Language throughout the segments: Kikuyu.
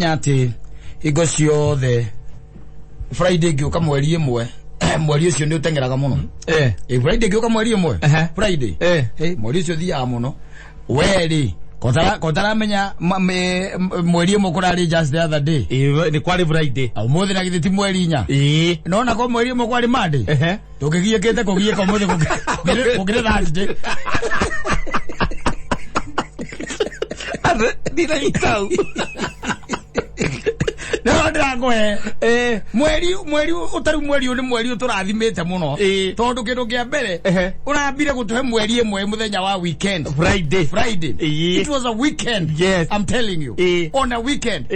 Atĩ hingo ciothe Friday ngĩũka mweri ĩmwe, mweri ũcio nĩ ũteng'eraga mũno. Friday ngĩũka mweri ĩmwe. Friday. Mweri ũcio ũthiaga mũno werĩ kotaramenya mweri ĩmwe kũrarĩ just the other day. Nĩ kwarĩ Friday. Ũmũthĩ na githĩ ti mweri 4? Ĩĩ. Nona ko mweri ĩmwe kwarĩ Monday. Tũkĩgiĩkĩte kũgiĩka ũmũthĩ gũkĩrĩ Thursday. Ndinanyita hau. No ndĩrakũhe mweri ũtarĩ mweri ũyũ nĩ mweri ũtũrathimĩte mũno. Tondũ kĩndũ kĩa mbere ũrambire gũtũhe mweri ĩmwe mũthenya wa weekend. Friday. Friday. It was a weekend. Yes. I'm telling you. On a weekend.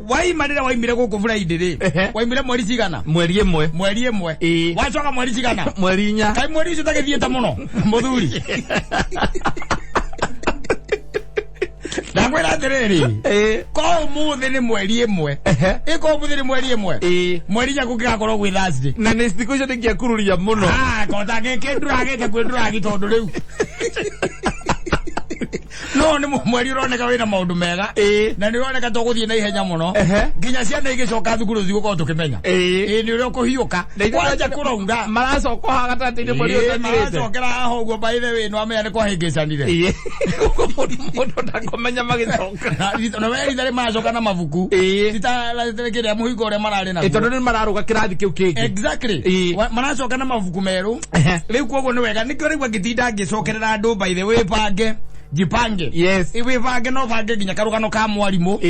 Waima rĩrĩa waimire gũkũ Friday rĩ. Waimire mweri cigana? Mweri ĩmwe. Mweri ĩmwe. Wacoka mweri cigana? Mweri 4. Kaĩ mweri ũcio ũtagĩthiĩte mũno mũthuri. Ndakwĩra atĩrĩrĩ. Ko ũmũthĩ nĩ mweri ĩmwe. Ĩko ũmũthĩ nĩ mweri ĩmwe. Mweri 4 gũkĩgakorwo gwĩ Thursday. Na nĩ thikũ icio nĩngĩakururia mũno. Kota gĩkĩ nduragĩte kwĩ nduragi tondũ rĩu. No nĩ mweri ũroneka wĩna maũndũ mega. Na nĩ ũroneka tũgũthiĩ na ihenya mũno. Nginya ciana igĩcoka thukuru cigũkorwo tũkĩmenya. Nĩ ũrĩa ũkũhiũka. Kwanja kũraura. Maracoka haha gatagatĩ-inĩ mweri ũyũ ũtathirĩte. Maracokera haha ũguo by the way, nĩwamenya nĩ kwahĩngĩcanire. Mũndũ ndakũmenya magĩcoka. Na we ritha rĩ maracoka na mabuku. Ti ta kĩrĩa mũhingo ũrĩa mararĩ naguo. Tondũ nĩ mararũga kĩrathi kĩu kĩngĩ. Exactly. Maracoka na mabuku merũ. Rĩu koguo nĩ wega nĩkĩo rĩu angĩtinda ngĩcokerera andũ by the way bange. Jipange. Yes. Wibange no bange nginya karugano ka mwarimu.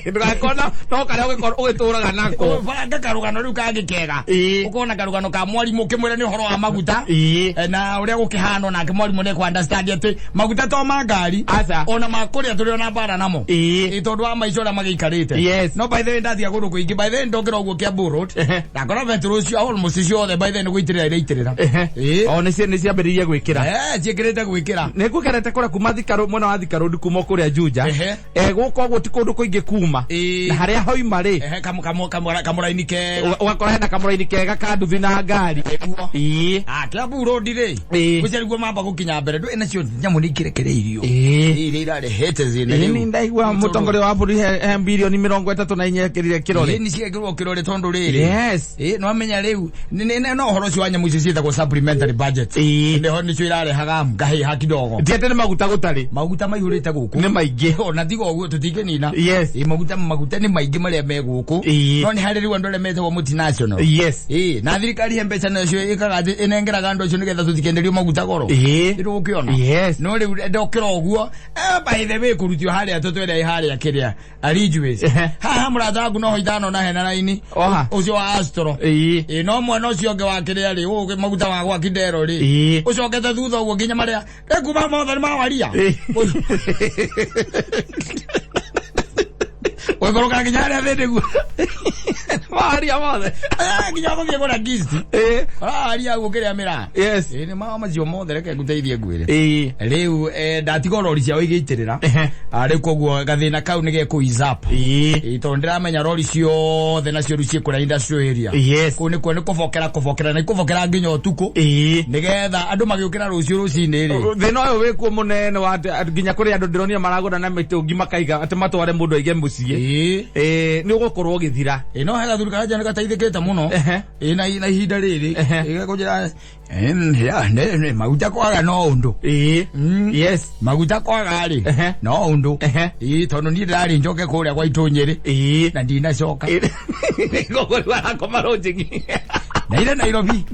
Ndugakona no karia ugikorwo ugituraga nako. Bange karugano riu kangi kega. Ukona karugano ka mwarimu ukimwira ni uhoro wa maguta. Na uria gukihano nake mwarimu ni ku understand ati maguta to ma ngari. Aca. Ona ma kuria turi ona bara namo. Tondu wa maica uria magiikarite. Yes. No by the way ndathia kundu kuingi by the way ndokira uguo Kiambu Road. Ndakora betro cio almost ciothe by the way ni guitirira iraitirira. O ni ciambiririe gwikira. Ciikirite gwikira. Nĩ ngũkerete kũrĩa kuma Thika Road, mwena wa Thika Road kuma kũrĩa Juja. Gũkũ ũguo ti kũndũ kũingĩ kuma. Na harĩa hoima rĩ. Kamũraini kega. Ũgakora hena kamũraini kega ka nduthi na ngari. Nĩguo. Kiambu Road rĩ. Gũcio nĩguo mamba gũkinya mbere. Ndũĩ nacio nyamũ nĩ ikĩrekereirio. Iria irarehete thĩna rĩu. Nĩ ndaigua mũtongoria wa bũrũri he birioni 34 ekĩrire kĩrore. Nĩ ciekĩrwo kĩrore tondũ rĩrĩ. Yes. No amenya rĩu, no ũhoro ũcio wa nyamũ icio ciĩtagwo supplementary budget. Nĩho nĩcio irarehaga ngahĩha kidogo. Ti atĩ nĩ maguta gũtarĩ. Maguta maihũrĩte gũkũ. Nĩ maingĩ. Ona tiga ũguo tũtingĩnina. Yes. Maguta nĩ maingĩ marĩa me gũkũ. No nĩ harĩ rĩu andũ arĩa metagwo multinational. Yes. Na thirikari he mbeca nacio ĩkaga atĩ ĩnengeraga andũ acio nĩgetha tũtikenderio maguta goro. Rĩu ũkĩona. Yes. No rĩu ndokĩra ũguo, by the way kũrutio harĩa tũtwere harĩa kĩrĩa. Ridgeways. Haha mũrata waku no ho ithano na hena raini. Oha. Ũcio wa Astro. No mwena ũcio ũngĩ wa kĩrĩa rĩ, ũũ maguta ma gwa Kidero rĩ. Ũcokete thutha ũguo nginya marĩa, rĩ kuma mothe nĩ mawaria. Ũikũrũka nginya harĩa thĩ nĩguo. Mawaria mothe. Nginya ũgũthiĩ kũrĩa Gisti. Ũrawaria ũguo kĩrĩa mĩraa. Yes. Nĩ mao macio mothe reke ngũteithie ngwĩre. Rĩu ndatiga rori ciao igĩitĩrĩra. Rĩu koguo gathĩna kau nĩ gekũ ease up. Tondũ ndĩramenya rori ciothe nacio rĩu ciĩ kũrĩa industrial area. Yes. Kũu nĩkuo nĩ kũbokera kũbokera na ikũbokera nginya ũtukũ. Nĩgetha andũ magĩũkĩra rũciũ rũcinĩ rĩ. Thĩna ũyũ wĩkuo mũnene wa atĩ nginya kũrĩ andũ ndĩronire maragũra na mĩtũngi makaiga atĩ matware mũndũ aige mũciĩ. Nĩ ũgũkorwo ũgĩthira. No he gathuri karanja nĩ gateithĩkĩte mũno. Na ihinda rĩrĩ. Gakũnjĩra, ya, ne, ne, maguta kwaga no ũndũ. Yes. Maguta kwaga rĩ, no ũndũ. Tondũ niĩ ndĩrarĩ njoke kũrĩa gwa itũ Nyĩrĩ. Na ndinacoka. Koguo rĩu arakoma rũnjĩng'i. Na ire Nairobi.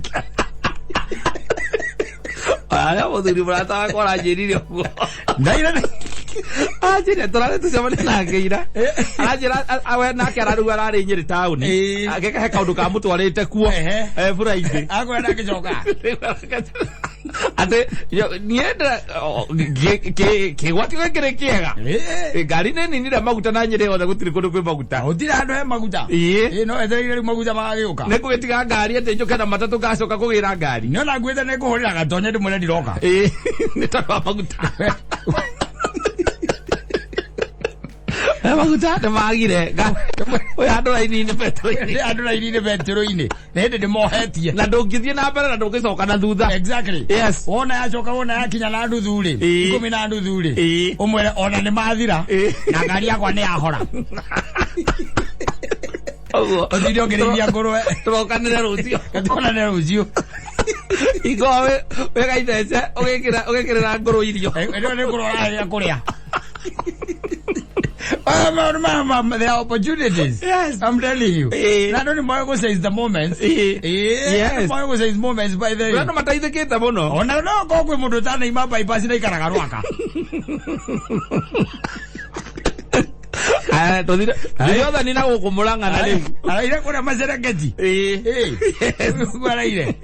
Arĩa mũthuri mũrata wakwa aranjĩrire ũguo. Na ire Anjĩrire tũrarĩ tũcemania nake ira. Aranjĩra, we nake ararugwo ararĩ Nyĩrĩ taũni. Agĩka he kaũndũ kamũtwarĩte kuo. Bura-inĩ. Akwenda agĩcoka. Atĩ, yo, niĩ ndĩra, o, kĩgwati gĩkĩ nĩ kĩega. Ngari nĩ ninire maguta na Nyĩrĩ yothe gũtirĩ kũndũ kwĩ maguta. Gũtirĩ handũ he maguta. No etereire rĩu maguta magagĩũka. Nĩ ngũgĩtiga ngari atĩ njũke na matatũ ngacoka kũgĩra ngari. Nĩ ona nguĩte nĩ ngũhũrĩra gatonye ndĩmwĩre ndiroka. Nĩ tondũ wa maguta. Maguta nĩ magire. Ũyũ andũ raini-inĩ betũrũ-inĩ. Nĩ andũ raini-inĩ betũrũ-inĩ nĩ hĩndĩ ndĩmohetie. Na ndũngĩthiĩ na mbere na ndũngĩcoka na thutha. Exactly. Yes. Wona yacoka wona yakinya na nuthu rĩ, 10 na nuthu rĩ, ũmwĩre ona nĩ mathira na ngari yakwa nĩ yahora. Ũguo. Ũtinde ũkĩrĩithia ngũrwe. Tũrokanĩre rũciũ. Tuonane rũciũ. Iko wĩ gaithece ũgĩkĩra ũgĩkĩrĩra ngũrũ irio. Ĩno nĩ ngũrwe ũrarĩa kũrĩa. Ah, there are opportunities. Yes. I'm telling you. Na andũ nĩ moĩ gũ seize the moments. Andũ moĩ gũ seize moments by the way. Andũ mateithĩkĩte mũno. Ona no korwo kwĩ mũndũ ũtanaima bypass na ikaraga Rwaka. Aya, tũthire ithuothe nĩ na gũkũ Mũrang'a na rĩu. Araire kũrĩa Macereketi. Ũguo araire.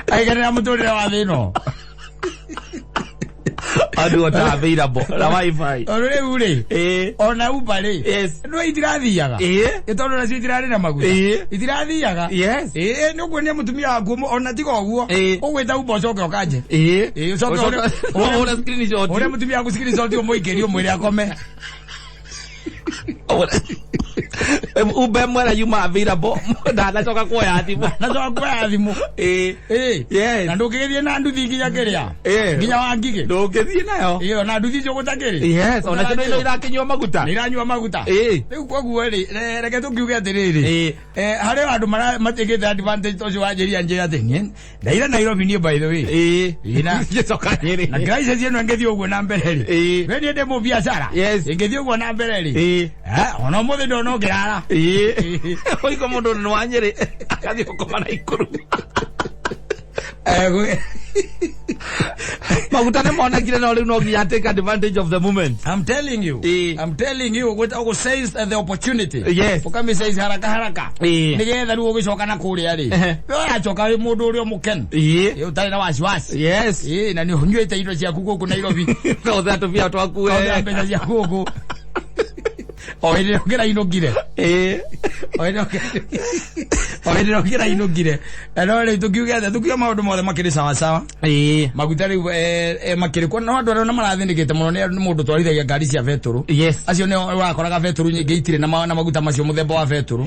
Aiganĩra mũtũrĩre wa thĩ ĩno. Andũ ota available na wifi. Tondũ rĩu rĩ, ona Uber rĩ, no itirathiaga. Ĩ tondũ nacio itirarĩ na maguta. Itirathiaga. Ĩ nĩ ũkuonia mũtumia waku ona tiga ũguo. Ũgwĩta Uber ũcoke ũkanje. Ũcoke Ũhũre screenshot. Ũrĩa mũtumia waku screenshot ũmũikĩrie ũmwĩre akome. Uber mwera yuma available ndanacoka kuoya thimũ. Ndacoka kuoya thimũ. Yes. Na ndũngĩgĩthiĩ na nduthi nginya kĩrĩa. Nginya wa Ngigĩ. Ndũngĩthiĩ nayo. Ona nduthi icio gũtakĩrĩ. Yes, ona cio nĩ irakĩnyua maguta. Nĩ iranyua maguta. Rĩu koguo rĩ, reke tũkiuge atĩrĩrĩ. Harĩ andũ matikĩte advantage ũcio wanjĩria njĩra atĩ niĩ ndaira Nairobi niĩ by the way. Ngĩcoka Nyĩrĩ. Na crisis ĩno ĩngĩthiĩ ũguo na mbere rĩ. We niĩ ndĩ mũbiacara. Ĩngĩthiĩ ũguo na mbere rĩ. Ona ũmũthĩ ndona ũngĩrara. Ũiko mũndũ nĩ wa Nyĩrĩ agathiĩ gũkoma Naikuru. Maguta nĩ monekire no rĩu no nginya take advantage of the moment. I'm telling you. I'm telling you ũgũ seize the opportunity. Yes. Ũkami seize haraka haraka. Nĩgetha rĩu ũgĩcoka na kũrĩa rĩ. We ũracoka wĩ mũndũ ũrĩa mũkenu. Ũtarĩ na wasiwasi. Yes. Na nĩ ũnyuĩte indo ciaku gũkũ Nairobi. Ũkahũthĩra tũbia twaku Ũkahũthĩra mbeca ciaku gũkũ. O hĩndĩ ĩrĩa ũkĩrainũkire. O hĩndĩ ĩrĩa ũkĩrainũkire. No rĩu tũkiuge atĩa, tũkiuge maũndũ mothe makĩrĩ sawa sawa. Maguta rĩu makĩrĩ kuo no andũ arĩa marathĩnĩkĩte mũno nĩ mũndũ twarithagia ngari cia betũrũ. Yes. Acio nĩo ũrakoraga betũrũ nyingĩ itirĩ na maguta macio mũthemba wa betũrũ.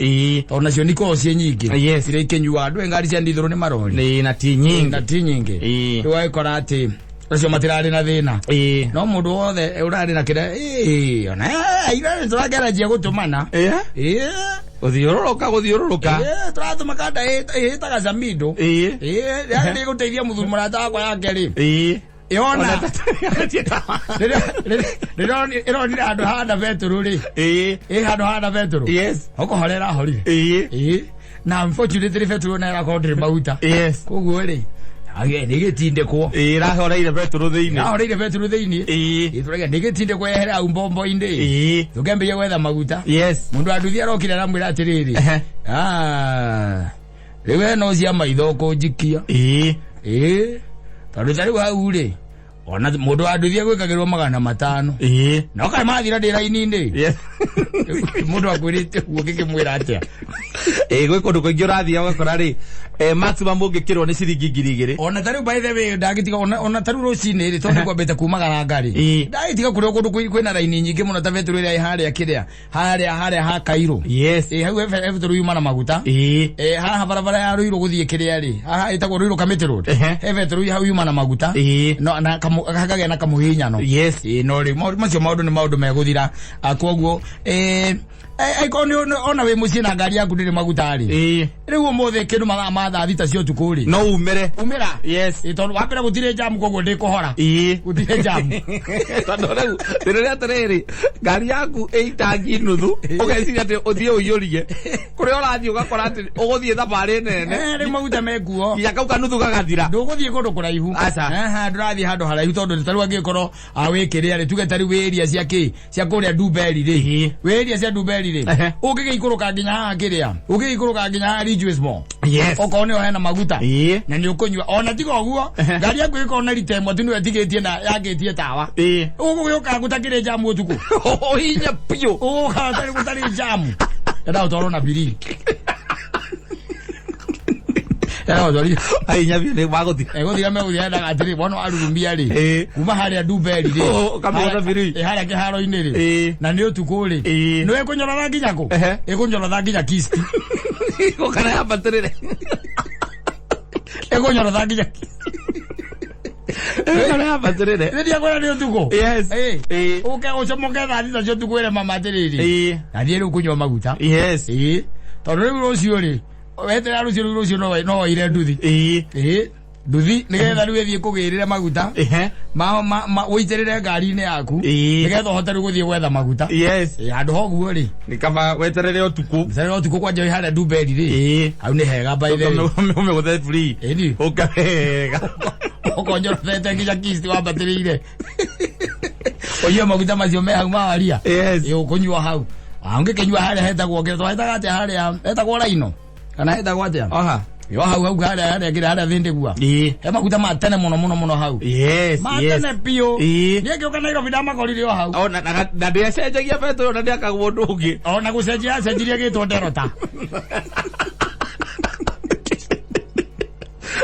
Tondũ nacio nĩ ikoragwo ciĩ nyingĩ. Yes. Iria ikĩnyua andũ ngari cia ndithũrũ nĩ marori. Na ti nyingĩ. Na ti nyingĩ. Rĩu ũgagĩkora atĩ acio matirarĩ na thĩna. No mũndũ wothe ũrarĩ na kĩrĩa ona ira tũrakĩaranjia gũtũmana. Gũthiũrũrũka gũthiũrũrũka. Tũratũma kanda ĩtaga Samido. Nĩ gũteithia mũthuri mũrata wakwa yake rĩ. Ĩona ĩronire handũ hana betũrũ rĩ. Ĩ handũ hana betũrũ. Yes. Ũkũhora ĩrahorire. Na unfortunately betũrũ nayo ĩrakorwo ndĩrĩ maguta. Yes. Koguo rĩ nĩ gĩtindĩkwo. Ĩrahoreire betũrũ thĩinĩ. Ĩrahoreire betũrũ thĩinĩ. Tũrauga nĩ gĩtindĩkwo yehere hau mbombo-inĩ. Tũkĩambĩrĩria gwetha maguta. Yes. Mũndũ wa nduthi arokire aramwĩra atĩrĩrĩ. Rĩu we no cia maitho ũkũnjikia. Tondũ ta rĩu hau rĩ ona mũndũ wa nduthi egwĩkagĩrwo 500. No kaĩ mathira ndĩ raini-inĩ. Yes. Mũndũ akwĩrĩte ũguo ngĩkĩmwĩra atĩa? Gwĩ kũndũ kũingĩ ũrathiĩ ũgakora rĩ maximum ũngĩkĩrwo nĩ ciringi 2,000. Ona ta rĩu by the way ndagĩtiga ona ta rĩu rũcinĩ rĩ tondũ kwambĩte kumagara rĩ. Ndagĩtiga kũrĩa kũndũ kwĩna raini nyingĩ mũno ta betũrũ ĩrĩa ĩ harĩa kĩrĩa harĩa ha Kairũ. Yes. Hau betũrũ yuma na maguta. Haha barabara ya Ruiru gũthiĩ kĩrĩa rĩ haha ĩtagwo Ruiru Kamĩtĩ Road. He betũrũ hau yuma na maguta. No na hakagĩa na kamũhinyano. Yes. No rĩ macio maũndũ nĩ maũndũ megũthira. Koguo akorwo nĩ ona wĩ mũciĩ na ngari yaku ndĩrĩ maguta rĩ. Rĩu ũmũthĩ kĩndũ mathaa ma thaa thita cia ũtukũ rĩ. No umĩre. Umĩra. Yes. Tondũ wa mbere gũtirĩ jamu koguo ndĩkũhora. Gũtirĩ jamu. Tondũ rĩu rĩrĩa atĩrĩrĩ ngari yaku ĩ itangi nuthu ũgeciria atĩ ũthiĩ ũiyũrie kũrĩa ũrathiĩ ũgakora atĩ ũgũthiĩ thabarĩ nene. Rĩu maguta mekuo. Nginya kau kanuthu gagathira. Ndũgũthiĩ kũndũ kũraihu. Aca. Ndũrathiĩ handũ haraihu tondũ ta rĩu angĩkorwo wĩ kĩrĩa rĩ tuge ta rĩu wĩ area cia kĩ cia kũrĩa Ndumberi rĩ. Wĩ area cia Ndumberi rĩ. Ũngĩgĩikũrũka nginya haha kĩrĩa. Ũngĩgĩikũrũka nginya haha Ridgeways Mall. Yes. Okorwo nĩho hena maguta. Na nĩ ũkũnyua ona tiga ũguo ngari yaku ĩkorwo na rita ĩmwe tu nĩyo ĩtigĩtie na yakĩtie tawa. Ũgũgĩũka gũtakĩrĩ jamu ũtukũ. Ũhinye biũ. Ũgũka gũtarĩ jamu. Enda ũtwarwo na biri. Yagũtwarithia. Ai nyabi nĩ magũthira. Egũthira megũthira endaga atĩrĩ mwana arurumia rĩ Ĩĩ. kuma harĩa Ndumberi rĩ Ũ, ũkamĩgũtha biri. Harĩa kĩharo-inĩ rĩ Ĩĩ. na nĩ ũtukũ rĩ Ĩĩ. nĩ ĩkũnyorotha nginya kũ Ehe. ĩkũnyorotha nginya Kisti Gũkana yambatĩrĩre. Ĩkũnyorotha nginya Gũkana yambatĩrĩre. Rĩrĩa kwĩra nĩ ũtukũ. Yes. Ĩĩ. Ĩĩ. Ũke ũcomoke thaa thita cia ũtukũ wĩre mama atĩrĩrĩ Ĩĩ. nathiĩ rĩu kũnyua maguta. Yes. Ĩĩ. Tondũ rĩu rũciũ rĩ weterera rũciũ rĩu rũciũ no woire nduthi. Ĩĩ. Ĩĩ. Nduthi nĩgetha rĩu ĩthiĩ kũgĩrĩre maguta Ehe. ma ũitĩrĩre ngari-inĩ yaku Ĩĩ. nĩgetha ũhote rĩu gũthiĩ gwetha maguta. Yes. Ĩĩ, handũ ha ũguo rĩ Nĩ kaba weterere ũtukũ. weterere ũtukũ kwanja wĩ harĩa Ndumberi rĩ Ĩĩ. hau nĩ hega by the way. Ũmĩgũthe free. Ĩni. Ũka wega. Ũkonjorothete nginya Kisti wambatĩrĩire ũnyue maguta macio me hau ma waria. Yes. Ĩĩ, ũkũnyua hau ũngĩkĩnyua harĩa hetagwo kĩrĩa twahetaga atĩa harĩa hetagwo Raino kana hetagwo atĩa Oha. yo hau hau harĩa harĩa kĩrĩa harĩa thĩndĩgua Ĩĩ. he maguta ma tene mũno mũno mũno hau Yes. ma Yes. tene biũ Ĩĩ. niĩ ngĩũka Nairobi ndamakorire o hau O na na na ndĩacenjagia betũrũ na ndĩakagwo ũndũ ũngĩ. ona gũcenjia acenjirie gĩtwo Nderota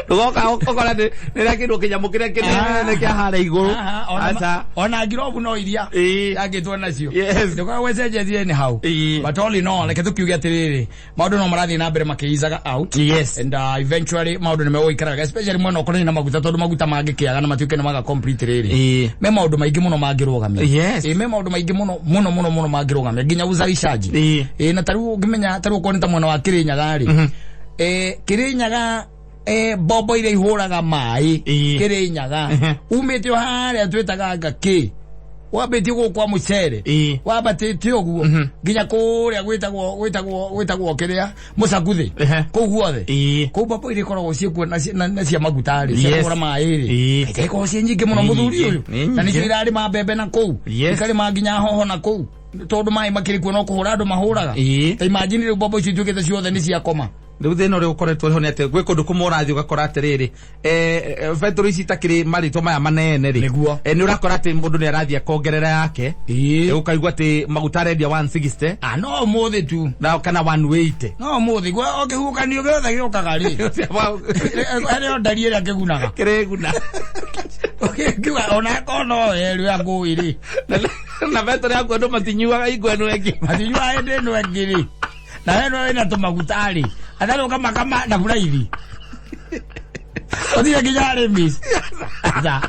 Ũgoka ũkora nĩ nĩ kĩndũ kĩnyamũ kĩrĩa kĩnene kĩa harĩa igũrũ. Aha, ona Aca. ona ngirobu no iria Ĩĩ. yangĩtwo nacio Yes. ndũkoragwo ĩcenjetie nĩ hau Ĩĩ. but all in all reke tũkiuge atĩrĩrĩ maũndũ no marathiĩ na mbere makĩizaga out Yes. and eventually maũndũ nĩ megũikara wega especially mwena ũkonainie na maguta tondũ maguta mangĩkĩaga na matuĩke nĩ maga complete rĩrĩ Ĩĩ. me maũndũ maingĩ mũno mangĩrũgamia Yes. Ĩĩ, me maũndũ maingĩ mũno mũno mũno mũno mangĩrũgamia nginya uzalishaji Ĩĩ. Ĩĩ, na tarĩu ũngĩmenya tarĩu okorwo nĩ ta mwena wa Kĩrĩnyaga rĩ Kĩrĩnyaga mbombo iria ihũraga maĩ Ĩĩ. Kĩrĩnyaga Ehe. umĩte o harĩa twĩtaga ngakĩ wambĩtie gũkũ kwa mũcere Ĩĩ. wambatĩte ũguo nginya kũrĩa gwĩtagwo gwĩtagwo gwĩtagwo kĩrĩa mũcaguthĩ Ehe. kũu guothe Ĩĩ. kũu mbombo iria ikoragwo ciĩkuo na cia maguta rĩ cia Yes. kũhũra maĩ rĩ Ĩĩ. ikoragwo ciĩ nyingĩ mũno Nĩ mũthuri nyingĩ. ũyũ Nĩ na nĩcio nyingĩ. irarĩma mbembe na kũu Yes. ikarĩma nginya hoho na kũu tondũ maĩ makĩrĩ kuo no kũhũra andũ mahũraga Ĩĩ. ta imagine rĩu mbombo icio ituĩkĩte ciothe nĩ ciakoma Rĩu thĩna ũrĩa ũkoretwo ho nĩ atĩ gwĩ kũndũ kũmwe ũrathiĩ ũgakora atĩrĩrĩ betũrũ ici itakĩrĩ marĩtwa maya manene rĩ Nĩguo. Nĩ ũrakora atĩ mũndũ nĩ arathiĩ akongerera yake. Ĩĩ. Ũkaigua atĩ maguta arendia 160 Ah, no ũmũthĩ tu na kana 180. no ũmũthĩ gwe o kĩhuhũkanio gĩothe gĩũkaga rĩ harĩ o ndari ĩrĩa kĩgunaga Kĩrĩguna. Ũkĩngiuga ona korwo no werũ ya ngũĩ rĩ Na betũrũ yaku andũ matinyuaga hingo ĩno ĩngĩ. matinyuaga hĩndĩ ĩno ĩngĩ rĩ na we no wĩna tũmaguta rĩ atarĩ ũkamakama na buraithi ũthire nginya arĩmi aca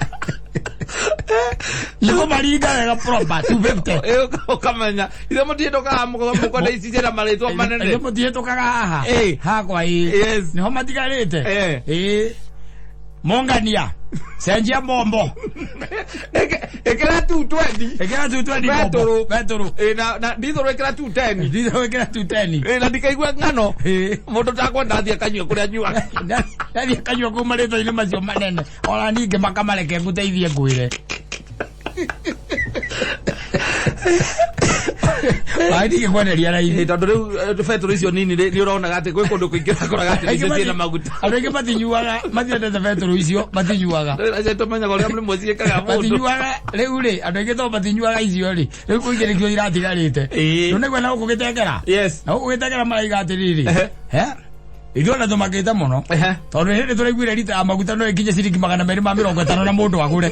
nĩkũmaringa wega proper 250 Ĩ, ũkamenya ithe mũtihetũkaga mũkwenda ici ciĩna marĩtwa manene. ithe mũtihetũkaga haha Ĩ. hakwa ĩ Yes. nĩho matigarĩte Ĩ. ĩ mongania cenjia mbombo Ĩkĩra 220. ĩkĩra 220 mbombo Betũrũ. betũrũ Ĩ, na ndithũrũ ĩkĩra 210. ndithũrũ ĩkĩra 210. Ĩ, na ndikaigua ng'ano Ĩ. mũndũ takwenda athiĩ akanyua kũrĩa anyuaga. Ndathiĩ kanyua kuu marĩtwa-inĩ macio manene ona ningĩ makamareke ngũteithie ngwĩre Ai ndingĩkwenderia raithi Ĩ, tondũ rĩu betũrũ icio nini rĩ, nĩ ũronaga atĩ gwĩ kũndũ kũingĩ ũrakoraga atĩ nĩcio ciĩna maguta. Andũ aingĩ matinyuaga matiendete betũrũ icio matinyuaga Acio tũmenyaga ũrĩa rĩmwe ciĩkaga mũndũ. Matinyuaga rĩu rĩ andũ aingĩ to matinyuaga icio rĩ rĩu kũingĩ nĩkĩo iratigarĩte. Ĩĩ. Rĩu nĩguo na gũkũ gĩtengera Yes. na gũkũ gĩtengera maraiga atĩrĩrĩ Ehe. he ithuĩ ona tũmakĩte mũno Ehe. tondũ hĩndĩ tũraiguire rita ya maguta no ĩkinye ciringi 250 na mũndũ agũre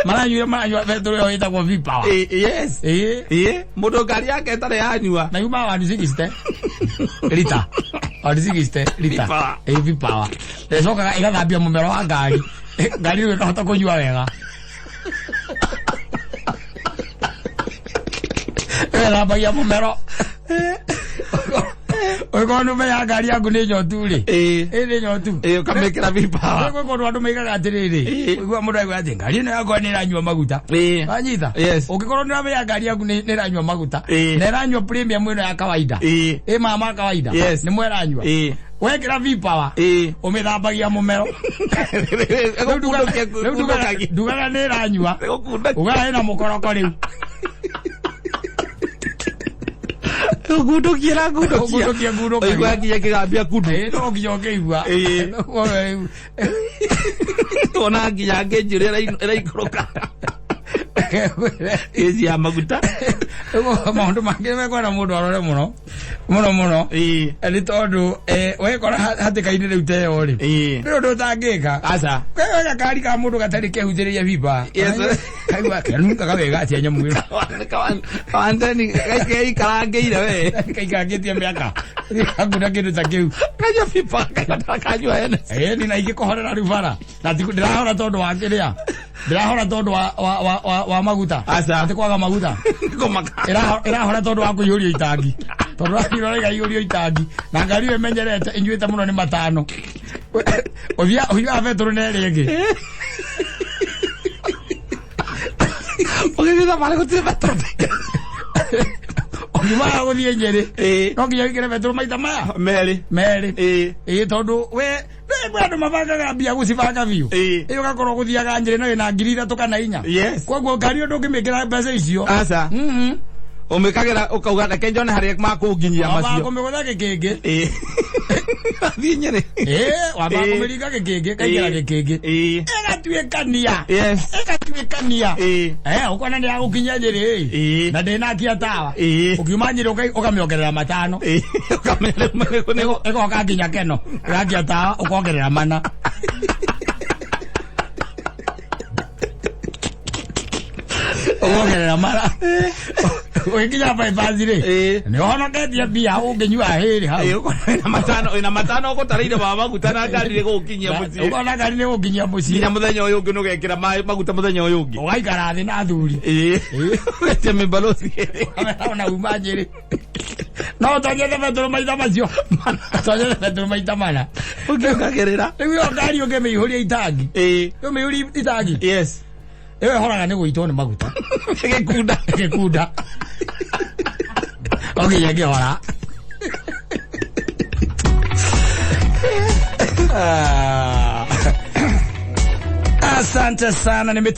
maranyuire maranyua betũrũ ĩyo ĩtagwo V-Power. Ĩ, yes. Ĩĩ. Ĩ, mũndũ ngari yake ĩtarĩ yanyua. Na yuma 160 lita 160 lita V-Power. Ĩ, V-Power ĩcokaga ĩgathambia mũmero wa ngari ngari rĩu ĩkahota kũnyua wega ĩgathambagia mũmero ũngĩkorwo nĩ ũmenyaga ngari yaku nĩ nyotu rĩ Ĩ. ĩ nĩ nyotu Ĩ, ũkamĩkĩra V-Power. Gwĩ kũndũ andũ maigaga atĩrĩrĩ Ĩ. ũigua mũndũ aigua atĩ ngari ĩno yakwa nĩ ĩranyua maguta Ĩ. wanyita Yes. ũngĩkorwo nĩ ũramenya ngari yaku nĩ ĩranyua maguta Ĩ. na ĩranyua premium ĩno ya kawaida Ĩ. ĩ maya ma kawaida Yes. nĩ mo ĩranyua Ĩ. wekĩra V-Power Ĩ. ũmĩthambagia mũmero Rĩu ndugaga nĩ ĩranyua ugaga ĩna mũkoroko rĩu Ũgundukia na ngundukia. Ũgundukia, ngundukagia. Ũigua nginya kĩgambia kundu. Ĩ, no nginya ũkĩigua Ĩ. Rĩu Ona nginya ngĩnji ũrĩa ĩraikũrũka. Ĩci ya maguta. Maũndũ mangĩ mekwenda mũndũ arore mũno mũno mũno. Nĩ tondũ wekora hatĩka-inĩ rĩu ta ĩyo rĩ, nĩ ũndũ ũtangĩka. Aca. Wega kari ka mũndũ gatarĩ kehutĩrĩria biba. Yes. Kaigua kanungaga wega atĩa nyamũ ĩno. Kawanteni kaikarangĩire we. Kaikarangĩtie mĩaka. Hakuna kĩndũ ta kĩu. Kanyua biba kanyua ene. Ĩni na ingĩkũhorera rĩu bara. Na ndĩrahora tondũ wa kĩrĩa. Ndĩrahora tondũ wa maguta. Aca. Atĩ kwaga maguta. Kũmaka. Ĩrahora tondũ wa kũiyũrio itangi. Tondũ ũrathiĩ ĩkaiyũrio itangi. Na ngari ĩyo ĩmenyerete ĩnyuĩte mũno nĩ matano. Ũthiaga betũrũ na ĩrĩa ĩngĩ. Ũgĩthiĩ thabarĩ gũtirĩ betũrũ. Ũkiumaga gũthiĩ Nyĩrĩ. No nginya wĩkĩre betũrũ maita maya. Merĩ. Merĩ. Ĩĩ tondũ we kwĩ andũ mabangaga mbia gũcibanga biũ. Ĩĩ ũgakorwo gũthiaga Nyĩrĩ na wĩna 3,000 kana 4. Yes. Koguo ngari ĩyo ndũngĩmĩkĩra mbeca icio. Aca. Ũmĩkagĩra ũkauga reke njone harĩa makũnginyia Wambaga macio. kũmĩgũtha gĩkĩngĩ. Athiĩ Nyĩrĩ. Wambaga kũmĩringa gĩkĩngĩ, ĩkaingĩra gĩkĩngĩ. Ĩgatuĩkania. Yes. Ĩgatuĩkania. Ũkona nĩ yagũkinyia Nyĩrĩ. Na ndĩnakia tawa. Ũkiuma Nyĩrĩ ũkamĩongerera 5. Ĩgoka nginya Keno. Ĩgakia tawa ũkongerera 4. Ũkongerera 4. Ũgĩkinya bypass rĩ, nĩ ũhonoketie mbia ũngĩnyua hĩrĩ hau. Wĩna matano ũgũtarĩire ma maguta na ngari nĩ gũgũkinyia mũciĩ. Ũkona ngari nĩ gũgũkinyia mũciĩ. Nginya mũthenya ũyũ ũngĩ nĩũgekĩra maguta mũthenya ũyũ ũngĩ. Ũgaikara thĩ na athuri. Ũgetia mĩbarothi. Ona uma Nyĩrĩ. No ũtonyete betũrũ maita macio. Ũtonyete betũrũ maita 4. Ũngĩũkagĩrĩra. Rĩu ĩyo ngari ũngĩmĩihũria itangi. Ũmĩihũrie itangi. Yes. Ĩyo ĩhoraga nĩ gũitwo nĩ maguta. Gĩkunda. Gĩkunda. Okinya ngĩhora. Asante sana nime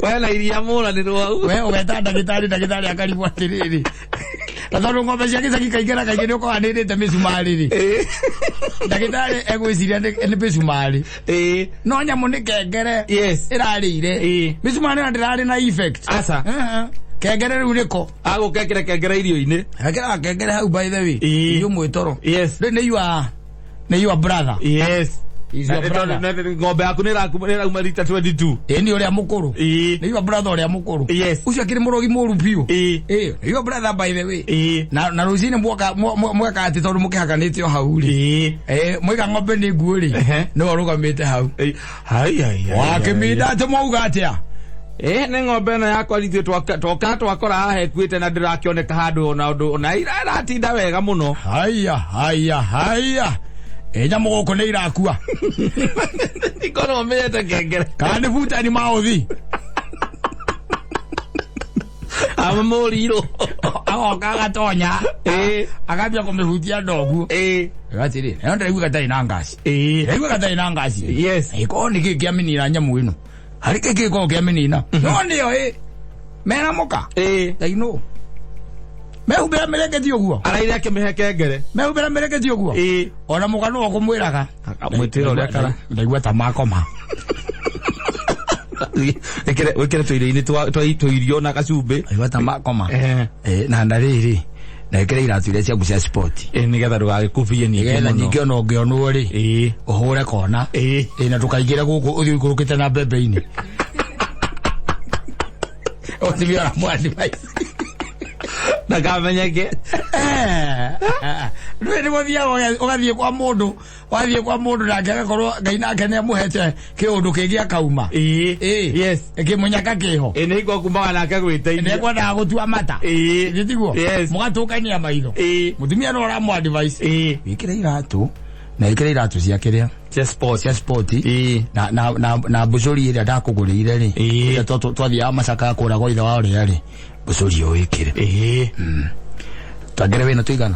We na iria mũranĩrwo hau. We ũgeta ndagĩtarĩ akarigwo atĩrĩrĩ. Na tondũ ng'ombe cia gĩcagi kaingĩ na kaingĩ nĩ ũkoragwo nĩrĩte mĩcumarĩ rĩ. Ndagĩtarĩ egwĩciria nĩ mĩcumarĩ. No nyamũ nĩ kengere. Yes. Ĩrarĩire. Mĩcumarĩ na ndĩrarĩ na effect. Aca. Kengere rĩu nĩko. Agũkekĩra kengere irio-inĩ. Ekĩraga kengere hau by the way. Irio mwĩtoro. Yes. Rĩu nĩ your brother. Yes. Is your brother. Ng'ombe yaku nĩ ĩrauma rita 22. Ĩĩ nĩ ũrĩa mũkũrũ. Nĩ your brother ũrĩa mũkũrũ. Yes. Ũcio akĩrĩ mũrogi mũru biũ. Ĩĩ Nĩ your brother by the way. Ĩĩ. Na rũcinĩ mweka atĩ tondũ mũkĩhakanĩte o hau rĩ. Ĩĩ. Mwaiga ng'ombe nĩ nguũ rĩ. Nĩwe ũrũgamĩte hau. Hai hai. Wakĩminda atĩ mwauga atĩa? Nĩ ng'ombe ĩno yakwa ithuĩ twoka twakora haha ĩkuĩte na ndĩrakĩoneka handũ ona ũndũ ona ĩratinda wega mũno. Haya haya haya. Nyamũ gũkũ nĩ irakua. Ndikorwo menyete kengere. Kana nĩ butani maũthi. Ama mũrirũ. Agoka agatonya. Akambia kũmĩhutia ndoguo. Atĩrĩ, nayo ndĩraigua gatarĩ na ngaci. Ndĩraigua gatarĩ na ngaci. Yes. Ĩkorwo nĩ kĩĩ kĩamĩnina nyamũ ĩno. Harĩ kĩĩ kĩngĩkorwo kĩamĩnina. No nĩyo ĩ. Mena mũka. Ngai nũ. Mehumbĩra mĩrengeti ũguo. Araire akĩmĩhe kengere. Mehumbĩra mĩrengeti ũguo. Ona mũka nĩwe ũkũmwĩraga. Akamwĩtĩra ũrĩa kara. Ndaigua ta makoma. Wĩkĩre tũirio-inĩ twa tũirio na gacumbĩ. Ndaigua ta makoma. Na rĩrĩ, na wĩkĩre iratũ iria ciaku cia sport. Nĩgetha ndũgagĩkubie ningĩ Nĩgetha mũno. ningĩ ona ũngĩonwo rĩ, ũhũre kona. Na ndũkaingĩre gũkũ ũthiĩ ũikũrũkĩte na mbembe-inĩ. Ũthiĩ ona mwandi maici. Ndakamenyeke. Rĩu nĩ gũthiaga ũgathiĩ kwa mũndũ, wathiĩ kwa mũndũ nake agakorwo Ngai nake nĩ amũhete kĩũndũ kĩngĩ akauma. Yes. Kĩmũnyaka kĩho. Nĩ hingo kumbaga nake gwĩteithia. Nĩ ekwendaga gũtua mata. Githĩ tiguo? Yes. Mũgatũkania maitho. Mũtumia no ũramũ advice. Wĩkĩre iratũ na wĩkĩre iratũ cia kĩrĩa? Cia sport. Cia sport. Na mbũcũri ĩrĩa ndakũgũrĩire rĩ. Ĩrĩa twathiaga Masaka kũragwo ithe wa ũrĩa rĩ. Mbũcũri ĩyo wĩkĩre. Twangere wĩna tũigana?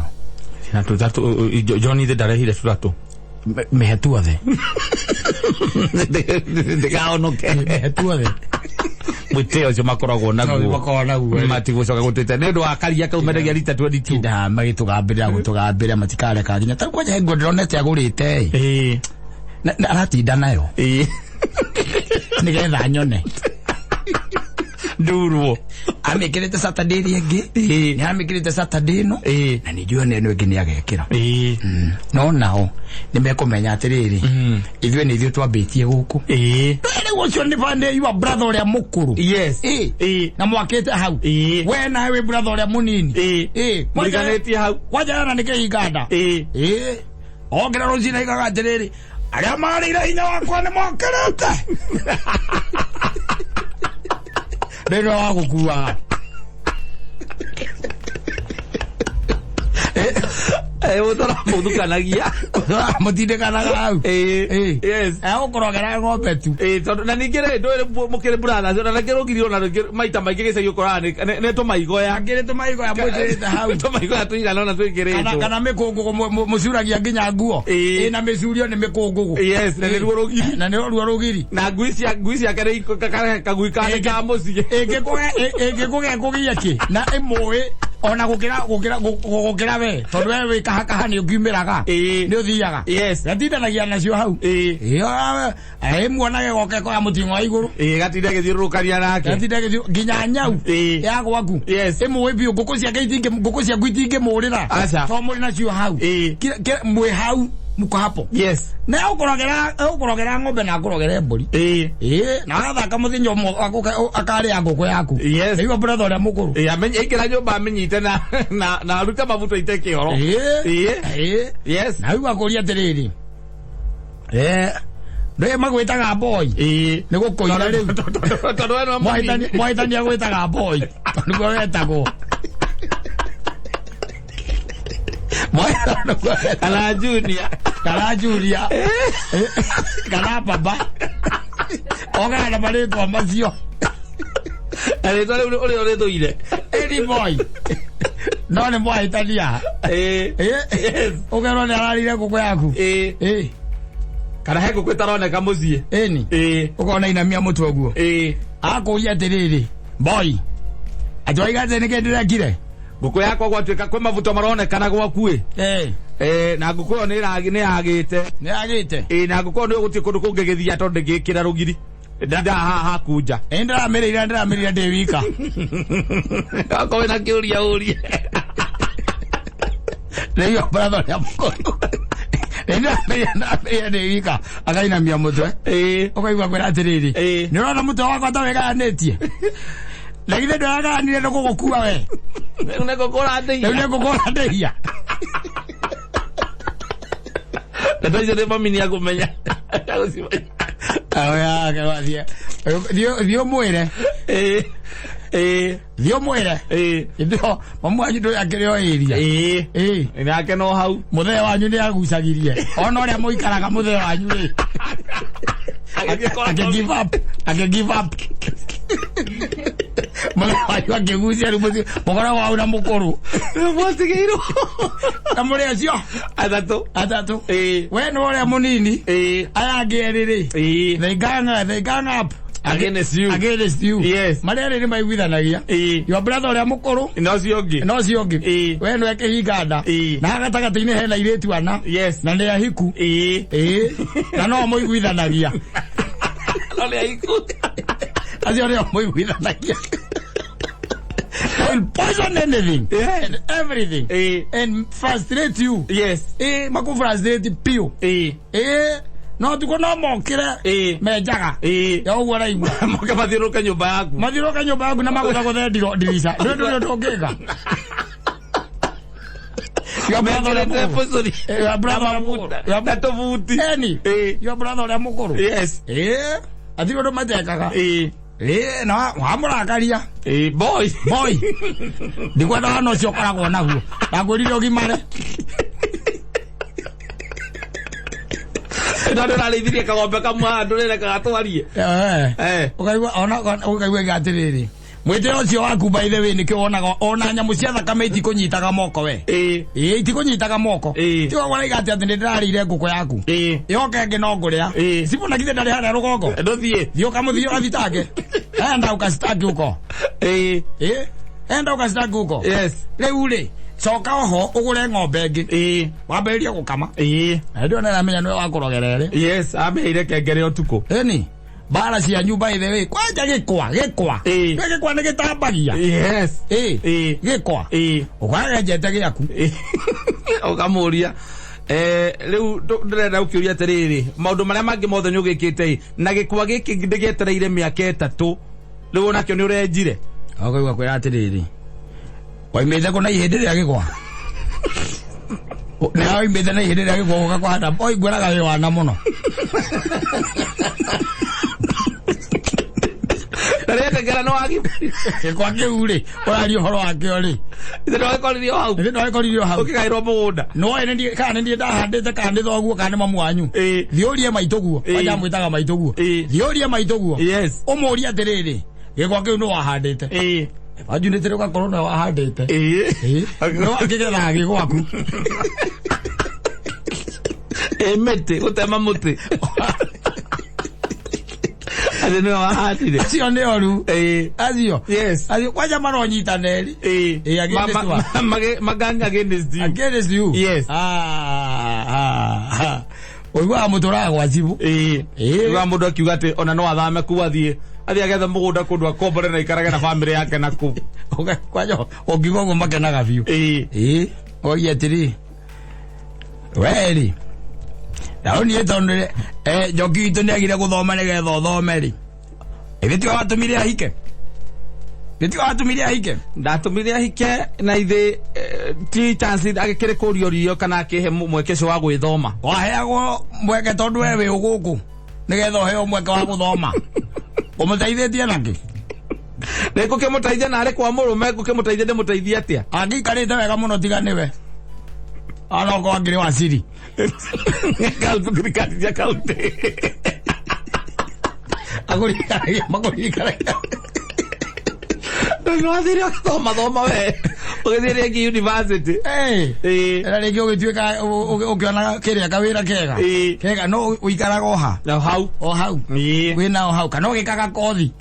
Na tũtatũ, John ithe ndarehire tũtatũ. Mĩhe tuothe. Ndĩkahonoke. Mĩhe tuothe. Mwĩtĩo ũcio makoragwo naguo. No, makoragwo naguo. Matigũcoka gũtwĩta. Nĩ ũndũ wa karia kau mendagia rita 22. Tinda magĩtũgambĩrĩra gũtũgambĩrĩra matikareka nginya. Ta kwanja he nguo ndĩronete agũrĩte ĩ. Na aratinda nayo. Nĩgetha nyone. Ndurwo. Amĩkĩrĩte Saturday ĩrĩa ĩngĩ. Ĩĩ. Nĩ amĩkĩrĩte Saturday ĩno. Ĩĩ. Na nĩ njũĩ ona ĩno ĩngĩ nĩ agekĩra. Ĩĩ. No nao nĩ mekũmenya atĩrĩrĩ, ithuĩ nĩ ithuĩ twambĩtie gũkũ. Ĩĩ. Rĩu ũcio nĩ bande your brother ũrĩa mũkũrũ. Yes. Ĩĩ. Ĩĩ. Na mwakĩte hau. Ĩĩ. We nawe wĩ brother ũrĩa mũnini. Ĩĩ. Ĩĩ. Mũriganĩtie hau. Kwanjana nĩ kĩhinganda. Ĩĩ. Ĩĩ. Okĩra rũcinĩ aigaga atĩrĩrĩ, arĩa marĩire hinya wakwa nĩ mokĩrĩte. Rĩrĩa wa gũkuaga. Mũtũramũthukanagia. Mũtindĩkanaga hau. Ĩĩ. Ĩĩ. Yes. Egũkũrogera ng'ombe tu. Ĩĩ, tondũ na ningĩ rĩ ndũĩ mũkĩrĩ brothers ona rĩngĩ rũgiri ona rĩngĩ maita maingĩ gĩcagi ũkoraga nĩ tũmaigoya. Angĩrĩ tũmaigoya mwĩkĩrĩte hau. Tũmaigoya tũigana ona Kana twĩkĩrĩtwo. kana mĩkũngũgũ mũcuragia nginya nguo. Ĩĩ. Ĩna mĩcurio nĩ mĩkũngũgũ. Yes, na nĩruo rũgiri. Na nĩ ruo rũgiri. Na ngui cia ngui ciake nĩ kagui kake ka mũciĩ. Ĩngĩkũgĩa kũgia kĩ na ĩmũĩ ona gũkĩra gũkĩra gũkĩra we tondũ we wĩ kahakaha nĩ ũkiumĩraga. Ĩĩ. Nĩ ũthiaga. Yes. Gatindanagia nacio hau. Ĩĩ. Ĩyo ĩmuonage goke koya mũting'o wa igũrũ. Ĩĩ, gatinda gĩthiũrũrũkania nake. Gatinda gĩthiũ nginya nyau Ĩĩ. ya gwaku. Yes. Ĩmũĩ biũ ngũkũ ciake itingĩ ngũkũ ciaku itingĩmũrĩra. Aca. Tondũ mũrĩ nacio hau. Ĩĩ. Mwĩ hau mko hapo. Yes. Na ũkũrogera ũkũrogera ng'ombe na akũrogere mbũri. Ĩĩ. Ĩĩ, na agathaka mũthenya ũmwe akarĩa ngũkũ yaku. Yes. Nĩguo brother ũrĩa mũkũrũ. Ĩĩ, amenye aingĩra nyũmba amenyite na na na arute mabuto ite kĩoro. Ĩĩ. Ĩĩ. Ĩĩ. Yes. Na rĩu akũria atĩrĩrĩ. Ndũĩ magwĩtaga boy. Ĩĩ. Nĩ gũkũira rĩu. Tondũ we nĩwe mũnini. Mwahĩtania gwĩtaga boy. Tondũ nĩguo wetagwo. Mwahĩtania gwĩtagwo. Kana junior. Kana junior. Kana baba. Ogaga na marĩtwa macio. Na rĩtwa rĩu ũrĩa ũrĩthũire. Any boy. No nĩ mwahĩtania. Ĩĩ. Ĩĩ. Ũkerwo nĩ ararĩire ngũkũ yaku. Ĩĩ. Ĩĩ. Kana he ngũkũ ĩtaroneka mũciĩ. Ĩni. Ĩĩ. Ũkona inamia mũtwe ũguo. Ĩĩ. Akũria atĩrĩrĩ, boy. Atĩ waiga atĩ nĩkĩ ndĩrekire? Ngũkũ yakwa gwatuĩka kwĩ mabuto maronekana gwaku ĩ. Ĩĩ. Na ngũkũ ĩyo nĩ yagĩte. Nĩ yagĩte. Ĩĩ, na ngũkũ ĩyo nĩ gũtirĩ kũndũ kũngĩ gĩthia tondũ ndĩngĩkĩra rũgiri. Ndindaga haha haku nja. Ĩĩ ndĩramĩrĩire ndĩramĩrĩire ndĩ wika. Akorwo wĩna kĩũria ũrie. Rĩu brother ũrĩa mũkũrũ. Ĩĩ ndĩramĩrĩire ndĩramĩrĩire ndĩ wika. Akainamia mũtwe. Ĩĩ. Ũkaigua kwĩra atĩrĩrĩ. Ĩĩ. Nĩ ũrona mũtwe wakwa ta wĩgayanĩtie. Na githĩ ndũragayanire nĩ gũgũkua we. Rĩu nĩ ngũkũ ũrandeithia. Rĩu nĩ ngũkũ ũrandeithia. Ndeto icio nĩ mami nĩakũmenya. Thiĩ ũmwĩre. Ĩĩ. Ĩĩ. Thiĩ ũmwĩre. Ĩĩ. Ĩndĩ mamu wanyu ndũĩ akĩrĩ o area. Ĩĩ. Ĩĩ. Nake no hau. Mũthee wanyu nĩ agucagirie. Ona ũrĩa mũikaraga mũthee wanyu rĩ. Ake give up. Ake give up. Mũthee wanyu akĩgucia rĩu mũciĩ mũkoragwo hau na mũkũrũ. Mwatigĩirwo. Na mũrĩ acio Atatũ. atatũ. Ĩĩ. We nĩ ũrĩa mũnini. Ĩĩ. Aya angĩ erĩ rĩ. Ĩĩ. They gang up. Against you. Against you. Yes. Marĩa erĩ nĩ maiguithanagia. Ĩĩ. Your brother ũrĩa mũkũrũ Na ũcio ũngĩ. na ũcio ũngĩ. Ĩĩ. We nĩwe kĩhinganda. Ĩĩ. Na haha gatagatĩ-inĩ hena airĩtu ana. Yes. Na nĩ ahiku. Ĩĩ. Ĩĩ. Na no mũiguithanagia. No nĩ ahiku. Acio nĩo mũiguithanagia. They will poison anything. Yeah. And everything. Ĩĩ. And frustrate you. Yes. Ĩĩ, makũ frustrate biũ. Ĩĩ. Ĩĩ. No tukũ no mokĩre. Ĩĩ. Menjaga. Ĩĩ. Ya ũguo ũraigua. Moke mathiũrũrũke nyũmba yaku. Mathiũrũrũke nyũmba yaku na magũthagũthe ndirica. Ndũĩ ndũrĩ ũndũ ũngĩka. Your brother ũrĩa Mekĩrĩte mũkũrũ. poison. Your brother ũrĩa mũkũrũ. Na tũbuti. Eni. Ĩĩ. Your brother ũrĩa mũkũrũ. Yes. Ĩĩ. Atirĩ ũndũ matekaga. Ĩĩ. Ĩĩ, na wamũrakaria. Ĩĩ, boy. Boy. Ndikwenda wana ũcio ũkoragwo naguo. Ndakwĩrire ũgimare. Tondũ ũrarĩithirie kagombe kamwe haha ndũrerekaga twarie. Eh. Ũkaigua ona ũkaigua ĩga atĩrĩrĩ. Mwĩtĩo ũcio waku by the way nĩkĩo wonaga ona nyamũ cia thakame itikũnyitaga moko we. Ĩĩ. Ĩĩ itikũnyitaga moko. Ĩĩ. Tiga ũraiga atĩ atĩ nĩndĩrarĩire ngũkũ yaku. Ĩĩ. Yoka ĩngĩ no ngũrĩa. Ĩĩ. Sibũ na githĩ ndarĩ harĩa rũgongo. Ndũthiĩ. Thiĩ ũkamũthiĩ ũgathitange. Enda ũkacitaki huko. Ĩĩ. Ĩĩ. Enda ũkacitaki huko. Yes. Rĩu rĩ, coka oho ũgũre ng'ombe ĩngĩ. Ĩĩ. Wambĩrĩrie gũkama. Ĩĩ. Na ndĩo nĩramenya nĩwe wakũrogera ĩrĩ. Yes, ameire kengere ũtukũ. Ĩni. Mbara cianyu by the way kwanja gĩkwa gĩkwa gĩkwa nĩ gĩtambagia. Yes. Gĩkwa ũkagenjete gĩaku ũkamũria rĩu ndĩrenda gũkĩũria atĩrĩrĩ maũndũ marĩa mangĩ mothe nĩ ũgĩkĩte na gĩkwa gĩkĩ ndĩgĩetereire mĩaka 3 rĩu onakĩo nĩ ũrenjire. Ũkaigua kwĩra atĩrĩrĩ waimĩte kũ na ihĩndĩ rĩa gĩkwa nĩ waimĩte na ihĩndĩ rĩa gĩkwa ũka kũhanda oiguaraga wĩ wana mũno. Rĩetengera no wagi gĩkwa kĩu rĩ ũraria ũhoro wakĩo rĩ ithe nĩwagĩkoririo hau ithe nĩwagĩkoririo hau ũkĩgaĩrwo mũgũnda no ene kana nĩ niĩ ndahandĩte kana nĩ thoguo kana nĩ mamu wanyu thiĩ ũrie maitũguo kwanja mwĩtaga maitũguo thiĩ ũrie maitũguo ũmũrie atĩrĩrĩ gĩkwa kĩu nĩ wahandĩte wanjunĩte rĩ ũgakorwo nĩwe wahandĩte no akĩgethaga gĩ gwaku mĩtĩ gũtema mũtĩ atĩ nĩwe wahandire acio nĩ oru acio yes acio kwanja maronyitaneri magang against you against you yes ũiguaga mũtũraga gwa cibũ ũiguaga mũndũ akiuga atĩ ona no athame kuu athiĩ agethe mũgũnda kũndũ akombore na aikarage na bamĩrĩ yake na kũu kwanja ũngiuga ũguo makenaga biũ oria atĩrĩ werĩ na niĩ tondũ njoki witũ nĩagire gũthoma nĩgetha ũthome rĩ ĩthĩ tiwe watũmire ahike ĩthĩ tiwe watũmire ahike ndatũmire ahike na ithe ti chance agĩkĩrĩ kũrio rio kana akĩhe mweke ũcio wa gwĩthoma waheagwo mweke tondũ we wĩ ũgũkũ nĩgetha ũheo mweke wa gũthoma ũmũteithĩtie nakĩ nĩ ngũkĩmũteithia na arĩ kwa mũrũme ngũkĩmũteithia ndĩmũteithie atĩa angĩikarĩte wega mũno tiga nĩwe onokorwo angĩrĩ wa ciri thirikari cia kaunti agũrikaragia makũrikaragia nĩwathire ũgĩthoma thoma we ũgĩthiĩ rĩngĩ university na rĩngĩ ũgĩtuĩka ũkĩona kĩrĩa kawĩra kega kega no ũikaraga oha hau o hau wĩna o hau kana ũgĩkaga kothi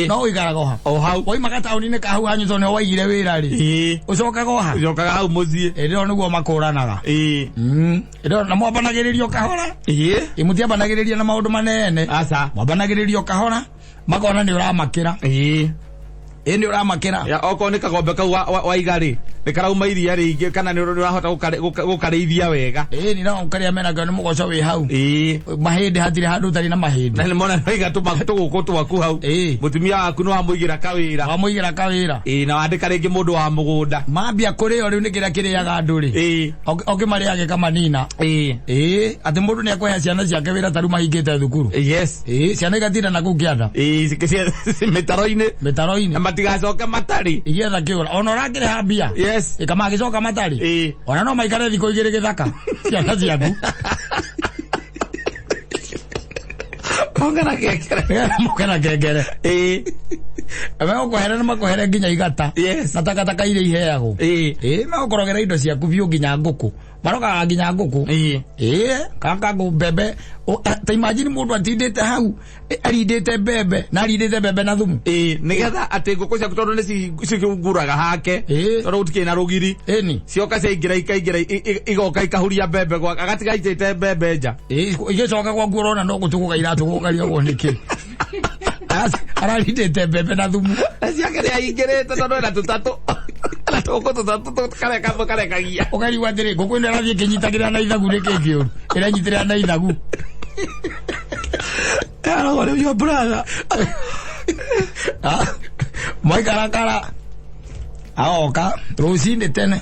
no ũikaraga oha o hau woimaga taũni-inĩ ka hau hanyu tondũ nĩho waigire wĩra rĩ ũcokaga oha ũcokaga hau mũciĩ ĩndĩ ĩyo nĩguo makũranaga ĩndĩ na mwambanagĩrĩrio kahora mũtiambanagĩrĩria na maũndũ manene aca mwambanagĩrĩrio kahora makona nĩ ũramakĩra ĩ nĩ ũramakĩra okorwo nĩ kagombe kau waiga rĩ nĩ karauma iria rĩingĩ kana nĩ ũrahota gũkarĩithia wega ĩ nĩ no karĩa menakĩo nĩ mũgoco wĩ hau mahĩndĩ hatirĩ handũ ũtarĩ na mahĩndĩ na nĩ mona nĩwaiga tũgũkũ twaku hau mũtumia waku nĩ wamũigĩra kawĩra wamũigĩra kawĩra na wandĩka rĩngĩ mũndũ wa mũgũnda mambia kũrĩo rĩu nĩ kĩrĩa kĩrĩaga andũ rĩ ũkĩmarĩa gĩkamanina atĩ mũndũ nĩ akũhe ciana ciake wĩra ta rĩu mahingĩte thukuru yes ciana igatinda na kũu kĩanda mĩtaro-inĩ mĩtaro-inĩ matigacoke matarĩ igietha kĩũra ona ũrakĩrĩha mbia yes ĩkamagĩcoka matarĩ ona no maikare thikũ igĩrĩ gĩthaka ciana ciaku moke na kengere moke na kengere megũkũhere na makũhere nginya igata na takataka iria iheagwo megũkũrogera indo ciaku biũ nginya ngũkũ marogaga nginya ngũkũ kaka mbembe ta imagine mũndũ atindĩte hau arindĩte mbembe na arindĩte mbembe na thumu nĩgetha atĩ ngũkũ ciaku tondũ nĩ cikĩunguraga hake tondũ gũtikĩrĩ na rũgiri cioka ciaingĩra ikaingĩra igoka ikahuria mbembe gwake agatiga aitĩte mbembe nja igĩcoka gwaku ũrona no gũtũgũka iratũgũkaria ũguo nĩkĩ ararindĩte mbembe na thumu ciake nĩ aingĩrĩte tondũ ena tũtatũ na tũgũkũ tũtatũ karĩa kamwe karekagia ũkarigwo atĩrĩ ngũkũ ĩno ĩrathiĩ ĩkĩnyitagĩrĩra na ithagu nĩkĩ kĩũru ĩranyitĩrĩra na ithagu Arogwo nĩ your brother maikarakara agoka rũcinĩ tene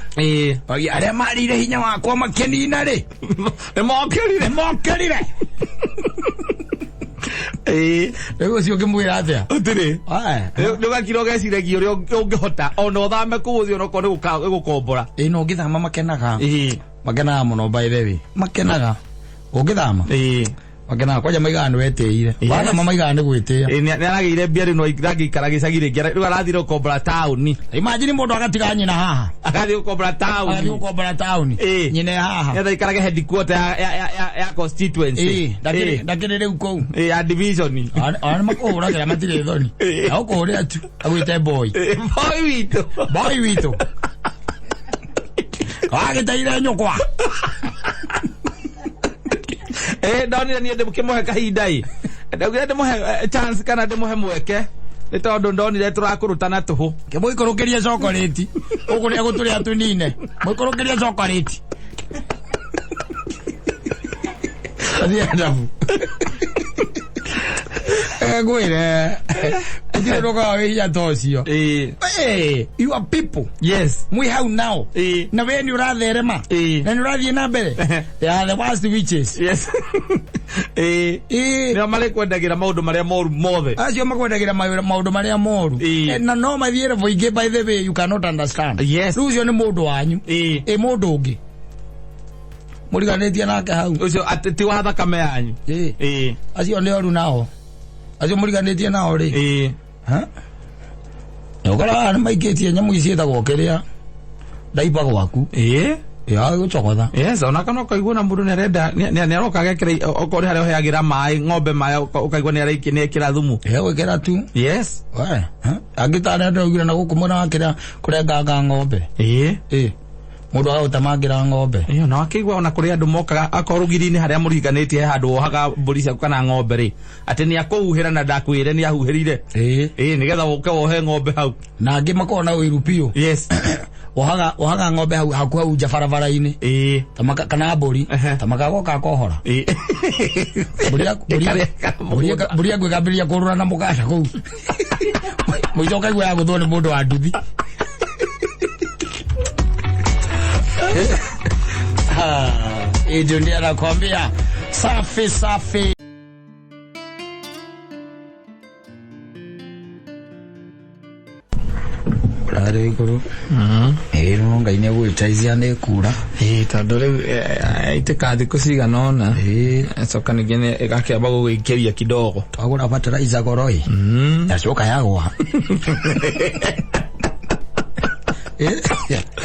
arĩa marĩire hinya wakwa makĩnina rĩ nĩmokĩrire nĩmokĩrire rĩu ũcio ũngĩmwĩra atĩa ũtirĩ nĩ ũgakira ũgeciragia ũrĩa ũngĩhota ona ũthame kũu ũthiĩ onokorwo nĩ gũkombora ĩ no ũngĩthama makenaga makenaga mũno by the way makenaga ũngĩthama makenaga kwanja maigaga nĩ wetĩire wathama maigaga nĩ gwĩtĩĩa nĩ aragĩire mbia rĩu no ndangĩikara gĩcagi rĩngĩ rĩu arathire gũkombora taũni imagine mũndũ agatiga nyina haha agathiĩ gũkombora taũni agathiĩ gũkombora taũni nyina e haha nĩgetha aikarage headquarter ya constituency ndakĩrĩ rĩu kũu ya division ona nĩ makũhũragĩra matirĩ thoni na ũkũhũrĩra tu agwĩte boy boy witũ boy witũ wagĩteire nyũkwa ndonire niĩ ndĩkĩmũhe kahinda ĩ Ndaugire ndĩmũhe chance kana ndĩmũhe mweke nĩ tondũ ndonire tũrakũrutana tũhũ. Kĩmũikũrũkĩrie chocolate ũguo nĩ egũtũrĩa tũnine mũikũrũkĩrie chocolate athiĩ adabu ngwĩre gũtirĩ ndũkoragwo wĩ hinya ta ũcio. Ĩĩ. You are people. Yes. Mwĩ hau nao. Ĩĩ. Na we nĩ ũratherema. Ĩĩ. Na nĩ ũrathiĩ na mbere. They are the worst witches. Yes. Ĩĩ. Ĩĩ. Nĩo marĩkwendagĩra maũndũ marĩa moru mothe. Acio makwendagĩra maũndũ marĩa moru. Ĩĩ. Na no mathiĩ level ingĩ, by the way, you cannot understand. Yes. Rĩu ũcio nĩ mũndũ wanyu. Ĩĩ. Ĩ mũndũ ũngĩ mũriganĩtie nake hau. Ũcio atĩ ti wa thakame yanyu. Ĩĩ. Ĩĩ. Acio nĩ oru nao, acio mũriganĩtie nao rĩ. Ĩĩ. Ha? Ũkoraga nĩ maikĩtie nyamũ ici ciĩtagwo kĩrĩa ndaipa gwaku. Ĩĩ. Ya gũcogotha. Yes, ona kana ũkaigua na mũndũ nĩarenda nĩaroka agekĩra okorwo nĩ harĩa ũheagĩra maĩ ng'ombe maĩ ũkaigua nĩaraikia nĩekĩra thumu. Ya gwĩkĩra tu. Yes. We, ha? Angĩ ta arĩa ndĩraugire na gũkũ mwena wa kĩrĩa kũrenganga ng'ombe. Ĩĩ. Ĩĩ. Mũndũ agagũtemangĩra ng'ombe. Ĩyo na wakĩigua ona kũrĩ andũ mokaga akorwo rũgiri-inĩ harĩa mũriganĩtie he handũ wohaga mbũri ciaku kana ng'ombe rĩ atĩ nĩakũhuhĩra na ndakwĩre nĩahuhĩrire. Ĩĩ. Ĩĩ nĩgetha ũke wohe ng'ombe hau. Na angĩ makoragwo na ũiru biũ. Yes. Wohaga ng'ombe hau haku hau nja barabara-inĩ. Ĩĩ. Tamaka kana mbũri. Ehe. Tamaka goka kohora. Ĩĩ. Mbũri yaku mbũri yaku ĩkambĩrĩria kũrũra na mũkanda kũu. Mũico ũkaigua ya gũthwo nĩ mũndũ wa nduthi. Hii dunia nakwambia safi safi. Ũrarĩ igũrũ. Ĩĩ no Ngai nĩ egũgĩteithia nĩ kura. Ĩĩ tondũ rĩu ĩtĩka thikũ cigana ũna. Ĩĩ. Coka ningĩ nĩ ĩgakĩamba gũgĩikĩria kidogo. Twagũra fertilizer goro ĩ. Yacoka yagwa. Ĩ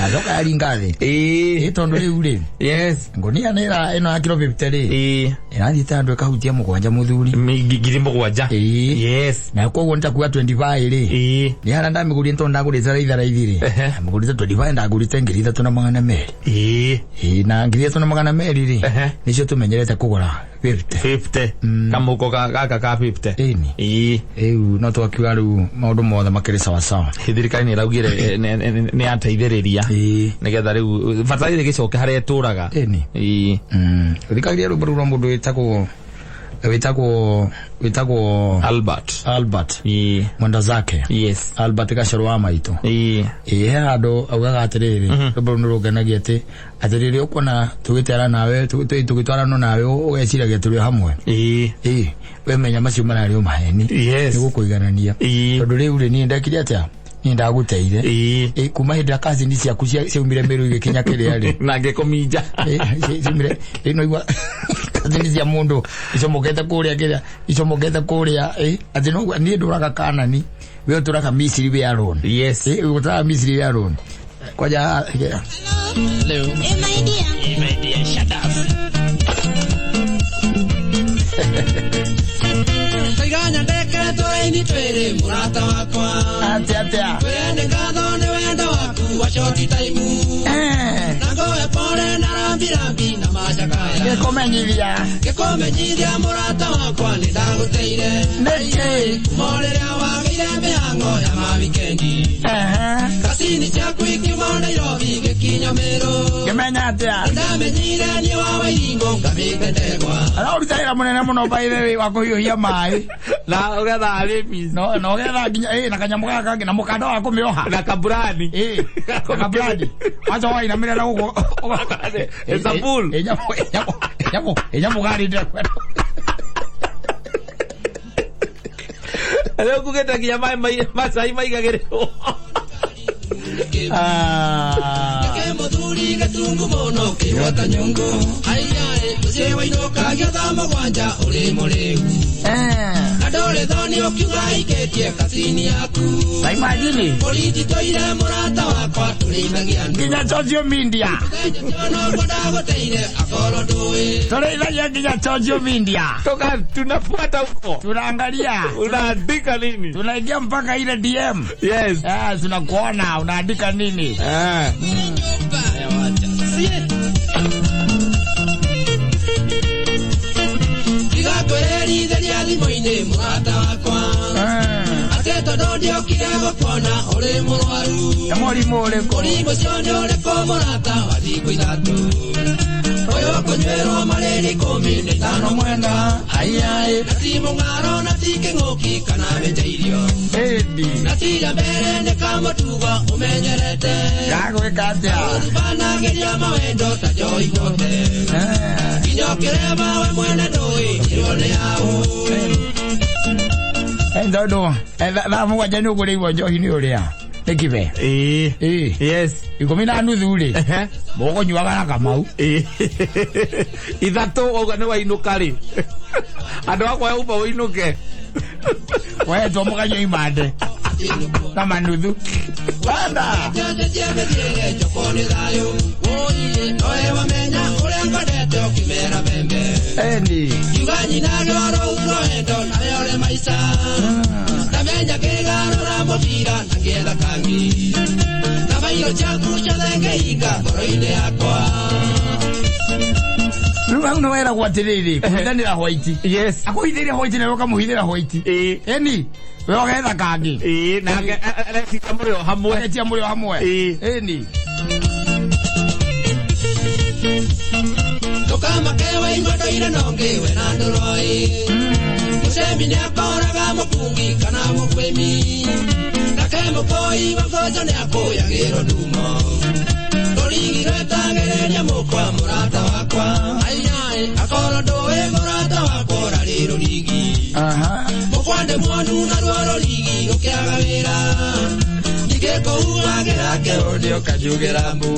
yacoka yaringa thĩ. Ĩĩ. Ĩ tondũ rĩu rĩ. Yes. Ngũnia nĩ ĩno ya kiro 50 rĩ. Ĩĩ. Ĩrathiĩte handũ ĩkahutia mũgwanja mũthuri. 7,000. Ĩĩ. Yes. Na koguo nĩtakuga 25 rĩ. Ĩĩ. Nĩ harĩa ndamĩgũrire tondũ ndagũrĩte raitha raithi rĩ. Ehe. Ndamĩgũrĩte 25 ndagũrĩte 3,200. Ĩĩ. Ĩĩ na 3,200 rĩ. Ehe. Nĩcio tũmenyerete kũgũra 50. 50. Kamũko gaka ka 50. Ĩni. Ĩĩ. Rĩu no twakiuga rĩu maũndũ mothe makĩrĩ sawasawa. Thirikari nĩ ĩraugire nĩ yateithĩrĩria. Ĩĩ. Nĩgetha rĩu bataraitha ĩgĩcoke harĩa ĩtũraga. Ĩni. Ĩĩ. Thikagĩrĩria rwĩmbo rũu rwa mũndũ wĩtagwo Albert. Albert. Ĩĩ. Mwenda zake. Yes. Albert Gacero wa maitũ. Ĩĩ. Ĩĩ he handũ augaga atĩrĩrĩ rwĩmbo rũu nĩ rũngenagia atĩ rĩrĩa ũkuona tũgĩtwara nawe tũgĩtwarana nawe ũgeciragia tũrĩ o hamwe. Ĩĩ. Ĩĩ we menya macio mararĩ o maheni. Yes. Nĩ gũkũiganania. Ĩĩ. Tondũ rĩu rĩ niĩ ndekire atĩa? Niĩ ndagũteire. Ĩĩ. Ĩĩ kuma hĩndĩ ĩrĩa kazini ciaku ciaumire Meru igĩkinya kĩrĩa rĩ. Na ngĩkũminja. Ciumire rĩu no igua kazini cia mũndũ icomokete kũrĩa kĩrĩa icomokete kũrĩa atĩ no niĩ ndũraga Kanani we ũtũraga Misiri we alone. Yes. Ũtũraga Misiri we alone. Kwanja Leo. Hey, my dear. Hey, my dear, shut up. Kaiganya ndeke tũraini twĩrĩ mũrata wakwa. Atĩa atĩa. Twĩre nĩ ngatho nĩ wendo waku wa short time. Na ngoe pole na rambi rambi na macakaya. Ngĩkũmenyithia. Ngĩkũmenyithia mũrata wakwa nĩ ndagũteire. Nĩkĩ? Kuma rĩrĩa wagĩire mĩhang'o ya mawikendi. Kacini ciaku ikiuma Nairobi igĩkinya Meru. Ngĩmenya atĩa? Ndamenyire niĩ wa Wairimũ ngamĩte ndegwa. Araruta wĩra mũnene mũno by the way wa kũhiũhia maĩ. Na ũgetha rabies. No no ũgetha nginya na kanyamũ gaka kangĩ na mũkanda wa kũmĩoha. Na kaburani. Na kaburani. Wacha wainamĩrĩra na gũkũ. It's a bull. Nyamũ gari ndĩrakwenda. Rĩu kugĩte nginya maĩ macai maigagĩrĩrwo. Ke mũthuri gĩtungu mũno kĩgwata nyũngũ. Aiyaĩ mũciĩ wainũkagia thaa mũgwanja ũrĩ mũrĩu. Na ndũrĩ thoni ũkiuga ikĩtie kacini yaku. Ta imagine. Borithi tũire mũrata wakwa tũrĩithagia andũ. Nginya social media. Mũthenya ũcio noguo ndagũteire akorwo ndũĩ. Tũrĩithagia nginya social media. Toka tunafuata huko. Tunaangalia. Unaandika nini? Tunaingia mpaka ile DM. Yes. Tunakuona unaandika nini? Tigakwĩrerithĩria thimũ thimũ-inĩ mũrata wakwa atĩ tondũ ndiokire gũkuona ũrĩ mũrwaru Na mũrimũ ũrĩkũ? Mũrimũ ũcio nĩ ũrĩkũ mũrata wa thikũ ithatũ ũyũ ũkũnyuĩrwo marĩrĩ ikũmi na ithano mwena Aiai. Na ti mũng'aro na ti kĩng'ũki kana mĩte irio Ĩndi. Na ti rĩa mbere nĩ kamũtugo ũmenyerete Gagwĩka atĩa? Ũthubanagĩria mawendo ta njohi guothe nginya ũkĩrema we mwene ndũĩ njĩrwo nĩ yaũ. Tondũ thaa mũgwanja nĩ ũgũrĩirwo njohi nĩ ũrĩa nĩ kibe. Ĩĩ. Ĩĩ. Yes. 10:30 rĩ mũkũnyuaga na Kamau. Ĩĩ. Ithatũ wauga nĩ wainũka rĩ andũ akwa uba ũinũke wetwo mũkanyua imande na manuthu wanda Ciothe cia mĩthiĩre njoko nĩ thayũ ũiĩ nowe wamenya ũrĩa ngondete ũkĩmera mbembe Eni. Kiuga nyina rwaro rwendo nawe ũrĩ maica ndamenya ngĩgarũra mũbira na ngĩetha kangi na bairo ciaku ciothe ngĩhinga ngoro-inĩ yakwa. Rĩu hau nĩ weragwo atĩrĩrĩ kũhithanĩra white. Yes. Akũhithĩire white nawe ũkamũhithĩra white. Ĩĩ. Eni we ũgetha kangĩ. Ĩĩ, nake aretia mũrĩ o hamwe. Aretia mũrĩ o hamwe. Ĩĩ. Eni. Ndũkamake waigua ndũire nongĩ we na ndũroi mũcemi nĩakoraga mũkungi kana mũkwĩmi nake mũkoi wa ngoco nĩakũyagĩrwo ndumo rũrigi rwetagĩrĩria mũkwa mũrata wakwa aiaĩ akorwo ndũĩ mũrata wakwa ũrarĩ rũrigi Aha. mũkwa ndĩ muonu naruo rũrigi rũkĩaga wĩra ningĩ kũhuhagĩra kĩũndĩ ũkanjugĩra mbu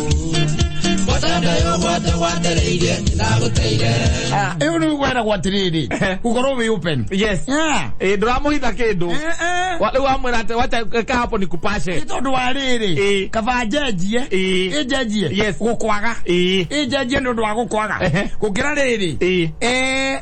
Ĩyo nĩ weragwo atĩrĩrĩ gũkorwo wĩ open. Yes. Yeah. Ĩĩ, ndũramũhitha kĩndũ. Eh, eh. Rĩu wamwĩra atĩ wacha kaa hapo nikupashe. Nĩ tondũ wa rĩrĩ Ĩĩ. kaba njenjie Ĩĩ. ĩnjenjie Yes. gũkwaga Ĩĩ. ĩnjenjie nĩ ũndũ wa gũkwaga Ehe. gũkĩra rĩrĩ Ĩĩ.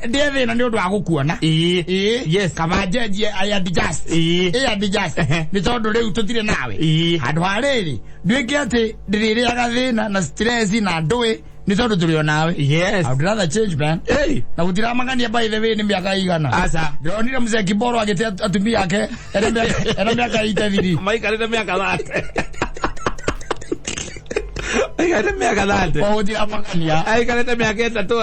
ndĩe thĩna nĩ ũndũ wa gũkuona. Ĩĩ. Ĩĩ. Yes. Kaba njenjie I adjust. Ĩĩ. Ĩ adjust. Ehe. Nĩ tondũ rĩu tũtirĩ nawe. Ĩĩ. Handũ ha rĩrĩ nduĩke atĩ ndĩrĩrĩaga thĩna na stress na ndũĩ nĩ tondũ tũrĩ o nawe. Yes. I would rather change, man. Hey. Na gũtiramangania by the way nĩ mĩaka igana. Aca. Ndĩronire mzee Kiboro agĩte atumia ake ena mĩaka 83. Maikarĩte mĩaka 30. Aikarĩte mĩaka 30. O gũtiramangania. Aikarĩte mĩaka ĩtatũ.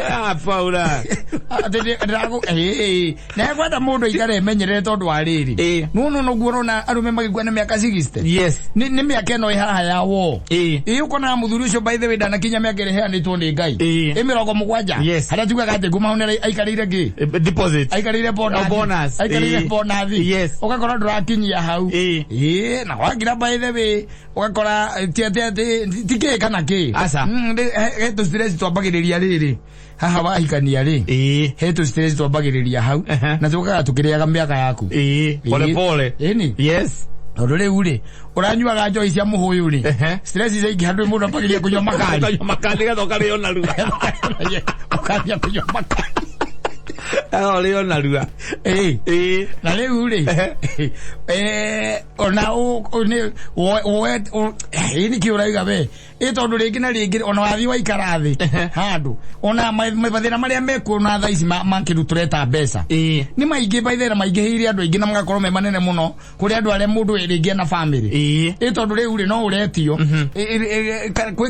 Ah, Paula. Atĩ ndĩrakũ ĩĩ nekwenda mũndũ aikare emenyerere tondũ wa rĩrĩ. Ĩĩ. Nũnũ noguo ũrona arũme magĩkua na mĩaka 60. Yes. Nĩ mĩaka ĩno ĩ haha ya wo. Ĩĩ. Ĩĩ ũkonaga mũthuri ũcio by the way ndanakinya mĩaka ĩrĩa ĩheanĩtwo nĩ Ngai. Ĩĩ. Ĩ 70. Yes. Harĩa tugaga atĩ nguma hau nĩ aikarĩire kĩ? Deposit. Aikarĩire bonus. Oh, bonus. Aikarĩire Ĩĩ. bonus. Yes. Ũgakora ndũrakinyia hau. Ĩĩ. Ĩĩ na wagira by the way ũgakora ti ti kĩ kana kĩ. Aca. He tũ stress twambagĩrĩria rĩrĩ haha wahikania rĩ. Ĩĩ. He tũ stress twambagĩrĩria hau Ehe. na tũkaga tũkĩrĩaga mĩaka yaku. Ĩĩ. Pole pole. Ĩni. Yes. Tondũ rĩu rĩ ũranyuaga njohi cia mũhũyũ rĩ Ehe. stress ciaingĩha ndũĩ mũndũ ambagĩrĩria kũnyua makari. Ũkanyua makali nĩgetha ũkarĩo narua. Ũkambia kũnyua makari. Ũrĩo narua. Ĩĩ. Ĩĩ. Na rĩu rĩ ona ĩ nĩkĩ ũrauga we ĩ tondũ rĩngĩ na rĩngĩ ona wathiĩ waikara thĩ handũ ona mathĩna marĩa mekuo na thaa ici ma kĩndũ tũreta mbeca Ĩĩ. nĩ maingĩ by the way, na maingĩhĩire andũ aingĩ na magakorwo me manene mũno kũrĩ andũ arĩa mũndũ rĩngĩ ena family. Ĩĩ. Ĩ tondũ rĩu rĩ no ũretio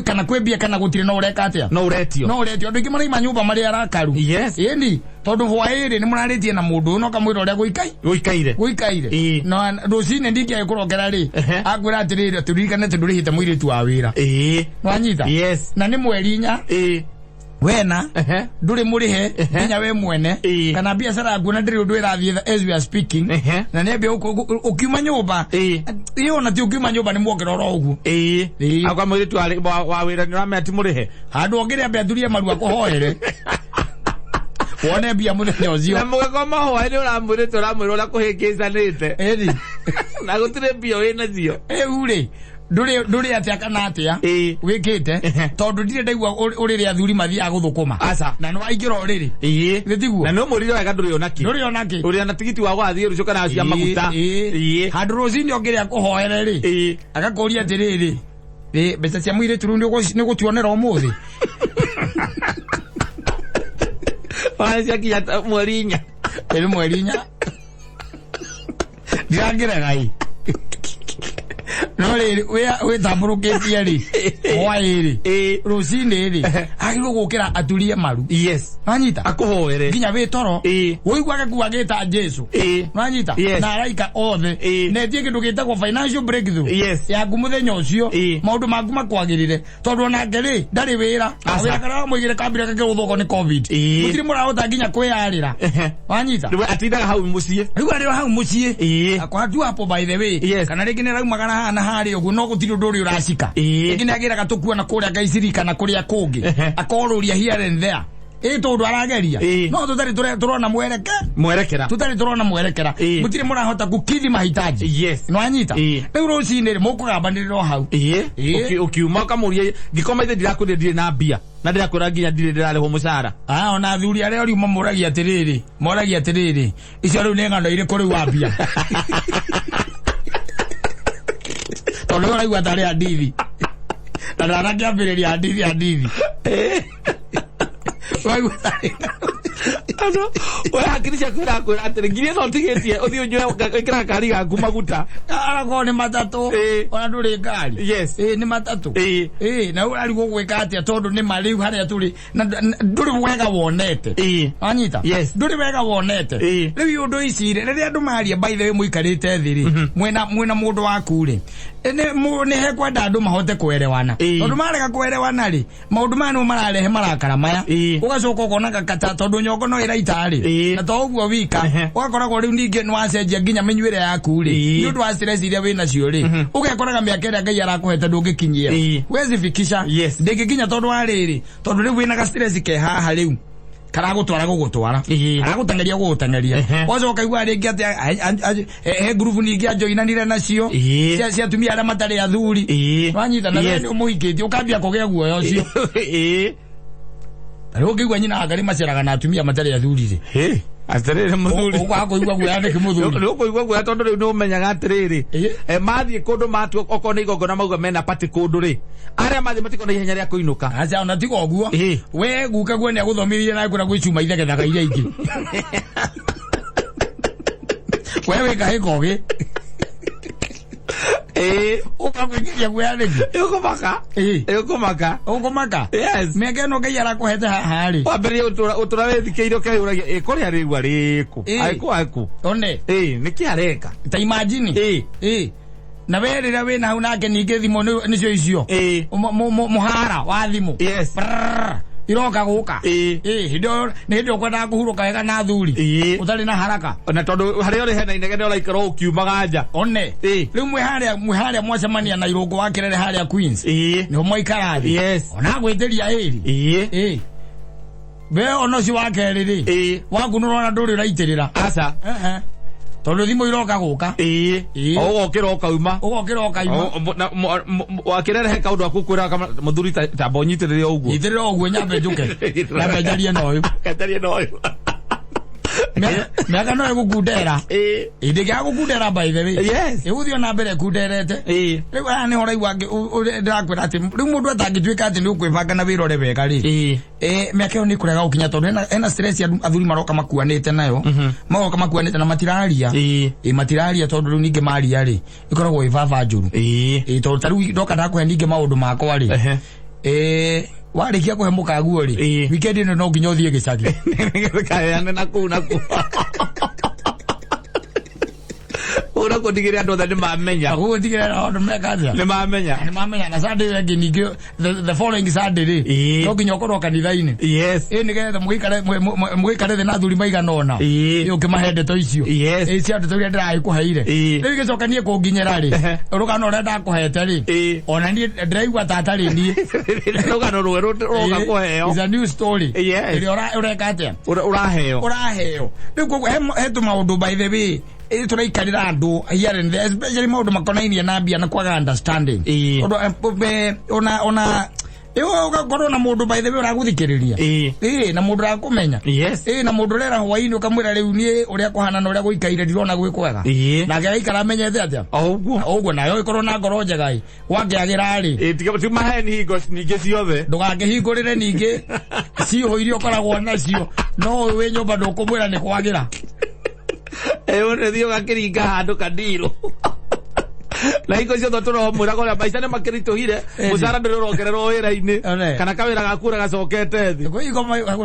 kana kwĩ mbia kana gũtirĩ no ũreka atĩa No ũretio. no ũretio andũ aingĩ maraima nyũmba marĩ arakaru. Yes. Ĩni tondũ hwaĩ-rĩ nĩ mũrarĩtie na mũndũ ũyũ na ũkamwĩra ũrĩa Gũikaire. gũikaire. Ĩĩ. Na rũcinĩ ndingĩagĩkũrokera rĩ Ehe. akwĩra atĩrĩrĩ tũririkane atĩ ndũrĩhĩte mũirĩtu wa wĩra. Ĩĩ. Nĩwanyita? Yes. Na nĩ mweri inya Ĩĩ. wena Ehe. ndũrĩ mũrĩhe nginya we mwene Ĩĩ. kana biacara yaku na ndĩrĩ ũndũ ĩrathiĩ as we are speaking Ehe. na nĩambia ũkiuma nyũmba Ĩĩ. ĩĩ ona ti ũkiuma nyũmba nĩ mwongera oro ũguo. Ĩĩ. Ĩĩ. Akwa mũirĩtu wa wĩra nĩ ũramenya ti mũrĩhe. Handũ ũngĩrĩ ambe athurie maru akũhoere wone mbia mũthenya ũcio. Na mũgĩkoma hwaĩ nĩ ũramwĩrĩte ũramwĩra ũrĩa kũhĩngĩcanĩte. Ĩni. Na gũtirĩ mbia wĩ nacio. Rĩu rĩ ndũrĩ atĩa kana atĩa Ĩĩ. wĩkĩte tondũ ndirĩ ndaigua ũrĩrĩ athuri mathiaga gũthũkũma. Aca. Na nĩ waingĩra ũrĩrĩ. Ĩĩ. Nĩ tiguo? Na nĩ ũmwĩrire wega ndũrĩ ona kĩ. Ndũrĩ ona kĩ. Ũrĩ ona tigiti wa gũgathiĩ rũciũ kana cia maguta. Ĩĩ. Ĩĩ. Handũ rũcinĩ ũngĩrĩa kũhoere rĩ. Ĩĩ. Agakũria atĩrĩrĩ ĩ mbeca cia mũirĩtu rĩu nĩ ũgũtuonera ũmũthĩ. Ona ciakinya mweri inya. Ĩrĩ mweri 4 ndirangĩrega ĩ no rĩrĩ wĩtambũrũkĩtie rĩ hwaĩ rĩ rũcinĩ rĩ agĩrĩirwo gũkĩra aturie maru. Yes. Wanyita? Akũhoere. Nginya wĩ toro. Ũiguage kuga gĩta Jesu. Wanyita? Yes. Na araika othe. Na etie kĩndũ gĩtagwo financial breakthrough. Yes. Yaku mũthenya ũcio. Maũndũ maku makwagĩrĩre. Tondũ onake rĩ ndarĩ wĩra. Wĩra karĩa wamũigire kambire gakĩrũthwo nĩ COVID. Gũtirĩ mũrahota nginya kwĩyarĩra. Wanyita? Rĩu atindaga hau mũciĩ. Rĩu arĩ o hau mũciĩ. Akwatu hapo by the way. Yes. Kana rĩngĩ nĩ araumagara haha na harĩa ũguo no gũtirĩ ũndũ ũrĩa ũracika. Rĩngĩ nĩ agĩraga tũkua na kũrĩa Gaiciri kana kũrĩa kũngĩ. Akorũria here and there. Ĩ tondũ arageria. No tũtarĩ tũrona mwerekera. Tũtarĩ tũrona mwerekera. Mũtirĩ mũrahota gũkithi mahitaji. Yes. Nĩwanyita? Rĩu rũcinĩ rĩ mũkũgambanĩrĩra o hau. Ũkiuma ũkamũria ngĩkoma ithe ndirakwĩrire ndirĩ na mbia. Na ndirakwĩra nginya ndirĩ ndĩrarĩhwo mũcara. Ona athuri arĩa ũriuma moragia atĩrĩrĩ. Moragia atĩrĩrĩ. Icio rĩu nĩ ng'ano irĩkũ rĩu wambia? Tondũ ũraigua tarĩ hadithi. Na ndanakĩambĩrĩria hadithi. Waigua tarĩ Ano, we hakiri ciaku irakwĩra atĩrĩ nginya ĩno ũtigĩtie ũthiĩ ũnyue wĩkĩra gakari gaku maguta. Arakorwo nĩ matatũ. Ona ndũrĩ ngari. Yes. Nĩ matatũ. Na ũrarigwo gwĩka atĩa tondũ nĩ ma rĩu harĩa tũrĩ na ndũrĩ wega wonete. Wanyita? Yes. Ndũrĩ wega wonete. Rĩu ũndũ ici rĩ rĩrĩa andũ maria by the way mũikarĩte thĩ rĩ mwena mũndũ waku rĩ nĩ hekwenda andũ mahote kuelewana. Tondũ marega kuelewana rĩ maũndũ maya nĩmo mararehe marakara maya. Ũgacoka ũkona gakata tondũ nyongo no ĩraita rĩ na to ũguo wika ũgakoragwo rĩu ningĩ nĩwacenjia nginya mĩnyuĩre yaku rĩ nĩ ũndũ wa stress iria wĩnacio rĩ ũgekoraga mĩaka ĩrĩa Ngai arakũhete ndũngĩkinyia. Wezifikisha. Ndĩngĩkinya tondũ wa rĩrĩ tondũ rĩu wĩna ga stress ke haha rĩu karagũtwara gũgũtwara karagũteng'eria gũgũteng'eria wacoka igua rĩngĩ atĩ he ngurubu ningĩ anjoinanire nacio cia atumia arĩa matarĩ athuri. Wanyita na we nĩ ũmũhikĩtie ũkambia kũgĩa guoya ũcio. Rĩu ũngĩigua nyina wa Ngai maceraga na atumia matarĩ athuri rĩ Atĩrĩrĩ mũthuri. Ũkwaga kũigua guoya nĩkĩ mũthuri? Nĩ ũkũigua guoya tondũ rĩu nĩ ũmenyaga atĩrĩrĩ mathiĩ kũndũ matua okorwo nĩ igongona mauga mena party kũndũ rĩ arĩa mathiĩ matikorwo na ihenya rĩa kũinũka. Aca ona tiga ũguo. We guka guo nĩ agũthomithirie na akwĩra gwĩ cuma ithegethaga iria ingĩ. We wĩ kahĩ kogĩ. Ũkagwĩkĩria guoya nĩkĩ? Ĩũkũmaka. Ĩũkũmaka. Ũkũmaka? Yes. Mĩaka ĩno Ngai arakũhete haha rĩ. Wambĩrĩria ũtũra wĩthikĩire ũkeyũragia ĩ kũrĩa rĩu arĩ kũ? Arĩ kũ arĩ kũ? One. Nĩkĩ areka? Ta imagine. Na we rĩrĩa wĩna hau nake ningĩ thimũ nĩcio icio. Mũhara wa thimũ. Yes. Iroka gũka. Hĩndĩ ĩyo nĩ hĩndĩ ũkwendaga kũhurũka wega na athuri. Ũtarĩ na haraka. Na tondũ harĩa ũrĩ hena inegene ũraikara ũkiumaga nja. One. Rĩu mwĩ harĩa mwacemania na irũngũ wa Kerere harĩa Queens. Nĩho mwaikara thĩ. Yes. Ona agwĩtĩria ĩri. We ona ũcio wa kerĩ rĩ. Waku nĩũrona ndũrĩ ũraitĩrĩra. Aca. Tondũ thimũ iroka gũka. Ũgokĩra ũkauma. Ũgokĩra ũkauma. Wakĩrere he kaũndũ akũkwĩra mũthuri tamba ũnyitĩrĩre ũguo. Nyitĩrĩra ũguo nyambe njũke. Nyambe njarie na ũyũ. Njarie na ũyũ. Mĩaka no ĩgũkundera. Ĩndĩkĩaga gũkundera by the way. Yes. Ĩgũthiĩ na mbere ĩkunderete. Rĩu haha nĩho ũraigua ndĩrakwĩra atĩ rĩu mũndũ atangĩtuĩka atĩ nĩ ũkwĩbanga na wĩrore wega rĩ. Mĩaka ĩyo nĩ ĩkũrega gũkinya tondũ hena stress athuri maroka makuanĩte nayo. Maroka makuanĩte na matiraria. Matiraria tondũ rĩu ningĩ maria rĩ ĩkoragwo ĩ baba njũru. Tondũ ta rĩu ndoka ndakũhe ningĩ maũndũ makwa rĩ. Warĩkia kũhe mũkaguo rĩ weekend ĩno no nginya ũthiĩ gĩcagi. Kaheane na kũu na kũu. Kũu na kũu ndigĩrĩra andũ othe nĩ mamenya. Kũu ndigĩrĩra andũ meka atĩa? Nĩ mamenya. Nĩ mamenya na Sunday ĩyo ĩngĩ ningĩ the following Sunday rĩ no nginya ũkorwo kanitha-inĩ. Yes. Nĩgetha mũgĩikare thĩ na athuri maigana ũna. Ũkĩmahe ndeto icio. Cia ndeto iria ndĩragĩkũheire. Rĩu igĩcoka niĩ kũnginyĩra rĩ rũgano rũrĩa ndakũhete rĩ ona niĩ ndĩraigua ta atarĩ niĩ. Rũgano rwerũ rũroka kũheo. Is a new story. Ĩrĩa ũreka atĩa? Ũraheo. Ũraheo. Rĩu koguo he tũmaũndũ by the way tũraikarĩra andũ here and there especially maũndũ makonainie na mbia na kwaga understanding. Ũndũ ona ũgakorwo na mũndũ by the way ũragũthikĩrĩria. Na mũndũ ũrakũmenya. Na mũndũ ũrera hwaĩ-inĩ ũkamwĩra rĩu niĩ ũrĩa kũhana na ũrĩa gũikaire ndirona gwĩ kwega. Nake agaikara amenyete atĩa? Ũguo. Ũguo nayo ĩkorwo na ngoro njega ĩ. Wakĩagĩra rĩ. Tiga ti maheni hingo ningĩ ciothe. Ndũgakĩhingũrĩre ningĩ ciihũ iria ũkoragwo nacio no wĩ nyũmba ndũkũmwĩra nĩ kwagĩra. Ĩ ũthiĩ ũgakĩringa handũ kandirũ na hingo ciothe tũromwĩraga ũrĩa maica nĩ makĩritũhire, mũcara ndũrĩ ũrongererwo wĩra-inĩ kana kawĩra gaku ũrĩa gacokete thĩ.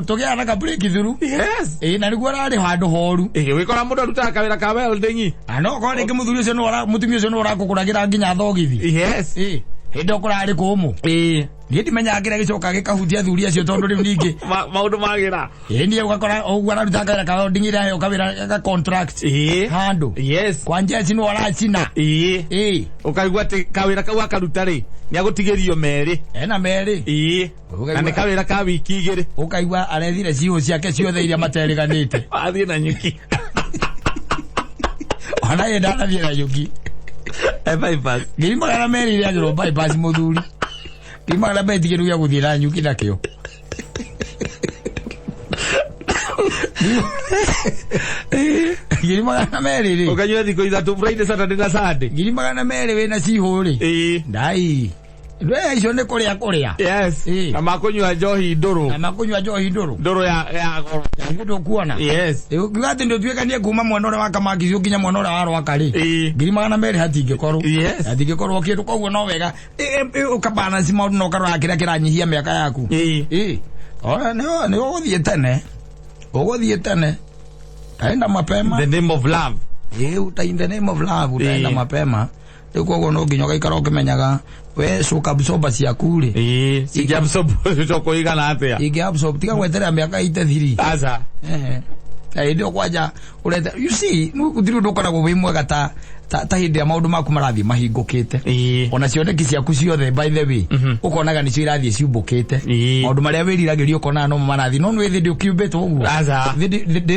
Tũgĩaga na ka breakthrough. Yes. Ĩ na nĩguo ararĩ handũ horu. Ĩ wĩkora mũndũ arutaga kawĩra ka welding. No korwo rĩngĩ mũthuri ũcio nĩwe mũtumia ũcio nĩwe ũrakũgũragĩra nginya thogithi. Yes. Ĩ hĩndĩ ĩyo kũrarĩ kũmũ. Ĩ Niĩ ndimenyaga kĩrĩa gĩcokaga gĩkahutia athuri acio tondũ rĩu ningĩ maũndũ magĩra. Ĩ niĩ ũgakora ũguo araruta kawĩra ka welding ĩrĩa aheo kawĩra ga contract Ĩ. handũ. Yes. Kwa njeci nĩwe ũracina. Ĩ. Ĩ. Ũkaigua atĩ kawĩra kau akaruta rĩ nĩ agũtigĩrio merĩ. Ena merĩ. Ĩ. Na nĩ kawĩra ka wiki igĩrĩ. Ũkaigua arethire ciihũ ciake ciothe iria materĩganĩte. Athiĩ na nyuki. Ona ye ndanathiĩ na nyuki. Bypass. 200,000 irĩagĩrwo bypass mũthuri. 200,000 ti kĩndũ gĩa gũthiĩ na nyuki nakĩo. 200,000 rĩ. Ũkanyua thikũ ithatũ, Friday, Saturday na Sunday. 200,000 wĩna cihũ rĩ. Ĩ. Ndai. Ndwe icio nĩ kũrĩa kũrĩa. Yes. Ĩ. Na makũnyua njohi ndũrũ. Na makũnyua njohi ndũrũ. Ndũrũ ya goro. Nĩ ũkuona. Yes. Ukiuga atĩ ndũtuĩkanie kuma mwena ũrĩa wa Kamakisi nginya mwena ũrĩa wa Rwaka rĩ. Ĩ. 200,000 hatingĩkorwo. Yes. Hatingĩkorwo kĩndũ koguo no wega ũkabalance maũndũ na ũkarora kĩrĩa kĩranyihia mĩaka yaku. Ĩ. Ĩ. Ora nĩ ũgũthiĩ tene. Ũgũthiĩ tene. Utaenda mapema. The name of love. Ĩ, uta in the name of love utaenda mapema. Rĩu koguo no nginya ũgaikara ũkĩmenyaga we shock absorber ciaku rĩ. Ĩ, cingĩ absorb ũcoka ũigana atĩa? Ingĩ absorb tiga gweterera mĩaka 83. Aca. Hĩndĩ ĩyo kwanja ũrete you see gũtirĩ ũndũ ũkoragwo wĩ mwega ta hĩndĩ ĩrĩa maũndũ maku marathiĩ mahingũkĩte. Ona cioneki ciaku ciothe by the way ũkonaga nĩcio irathiĩ ciumbũkĩte. Maũndũ marĩa wĩriragĩria ũkonaga nomo marathiĩ no nĩ thĩ ndũkiumbĩtwo ũguo. Aca. Thĩ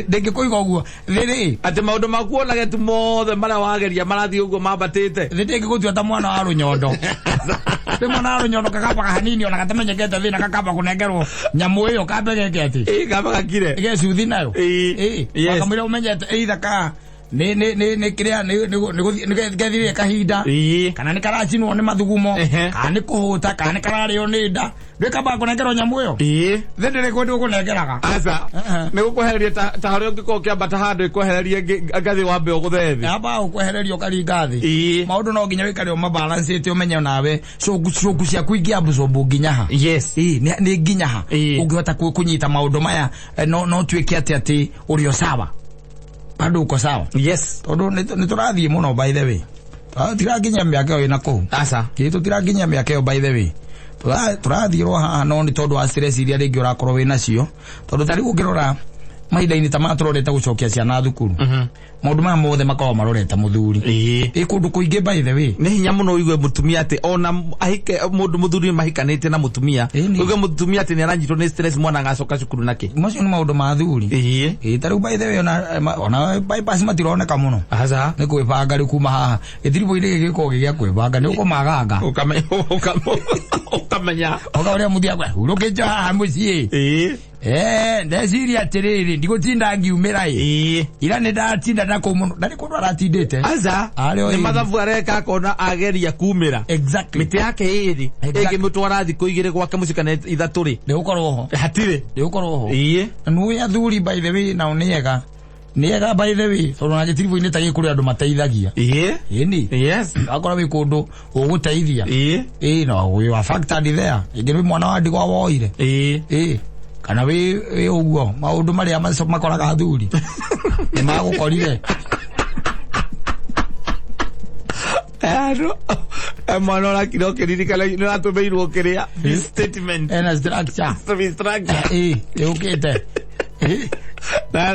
ndĩngĩkũiga ũguo. Thĩ rĩ atĩ maũndũ maku onage tu mothe marĩa wageria marathiĩ ũguo mambatĩte. Thĩ ndĩngĩgũtua ta mwana wa rũnyondo. Rĩ mwana wa rũnyondo kakambaga hanini ona gatamenyekete thĩna kakamba kũnengerwo nyamũ ĩyo kambe geke atĩ. Ĩ, kamba gakire. Gecuthi nayo. Ĩ. Ĩ. Yes. Wakamwĩra ũmenyete either ka nĩ kĩrĩa nĩ gethire kahinda. Ĩ. Kana nĩ karacinwo nĩ mathugumo. Ehe. Kana nĩ kũhũta, kana nĩ kararĩo nĩ nda. Ndwĩkambaga kũnengerwo nyamũ ĩyo. Ĩ. Thĩ ndĩrĩ kũndũ ũkũnengeraga. Aca. Nĩ gũkwehereria ta harĩa ũngĩkorwo ũkĩambata handũ ĩkwehererie ngathĩ wambe ũgũthe thĩ. Yamba ũkwehereria ũkaringa thĩ. Ĩ. Maũndũ no nginya wĩkare ũmabalancĩte ũmenye nawe coku ciaku ingĩabsorb nginya ha. Yes. Ĩ, nĩ nginya ha. Ĩ. Ũngĩhota kũnyita maũndũ maya no tuĩke atĩ atĩ ũrĩ o sawa. Bado uko sawa. Yes. Tondũ nĩ tũrathiĩ mũno by the way. Tũtirakinyia mĩaka ĩyo ĩna kũu. Aca. Kĩ tũtirakinyia mĩaka ĩyo by the way. Tũrathiĩrwo haha no nĩ tondũ wa stress iria rĩngĩ ũrakorwo wĩ nacio. Tondũ ta rĩu ũngĩrora mahinda-inĩ ta maya tũrorete gũcokia ciana thukuru. Maũndũ maya mothe makoragwo marorete mũthuri. Ĩ. Ĩ kũndũ kũingĩ by the way. Nĩ hinya mũno ũigue mũtumia atĩ ona ahike mũndũ mũthuri mahikanĩte na mũtumia. Ĩni. Ũigue mũtumia atĩ nĩ aranyitwo nĩ stress mwana agacoka cukuru nakĩ. Macio nĩ maũndũ ma athuri. Ĩ. Ĩ, ta rĩu by the way ona bypass matironeka mũno. Aca. Nĩ kwĩbanga rĩu kuma haha. Gĩtiribũ-inĩ gĩkĩ gĩkoragwo gĩ gĩa kwĩbanga nĩ ũkũmaganga. Ũkamenya. Oga ũrĩa mũthia kwa hurũkĩte haha mũciĩ. Ĩ. Ndeciria atĩrĩrĩ ndigũtinda ngiumĩra ĩ. Ĩ. Ira nĩ ndatinda na kũu mũno. Ndarĩ kũndũ aratindĩte. Aca. Arĩ o Nĩ ĩrĩ. mathabu areka akona ageria kumĩra. Exactly. Mĩtĩ yake ĩrĩ. Exactly. Ĩngĩmũtwara thikũ igĩrĩ gwake mũciĩ kana ithatũ rĩ. Ndĩgũkorwo ho. Hatirĩ. Ndĩgũkorwo ho. Ĩ. Na nĩũĩ athuri by the way nao nĩ ega. Nĩ ega by the way tondũ na gĩtiribũ-inĩ ta gĩkĩ kũrĩ andũ mateithagia. Ĩ. Ĩni. Yes. Akorwo wĩ kũndũ ũgũteithia. Ĩ. Ĩ, no we are factored there. Ĩngĩ nĩ mwana wa ndigwa woire. Ĩ. Ĩ. Kana wĩ ũguo maũndũ marĩa makoraga athuri. Nĩ magũkorire. Andũ, mwana ũrakira ũkĩririkana nĩ ũratũmĩirwo kĩrĩa. Statement. Ena structure. Structure. Ĩ, ĩũkĩte. Ĩ. Na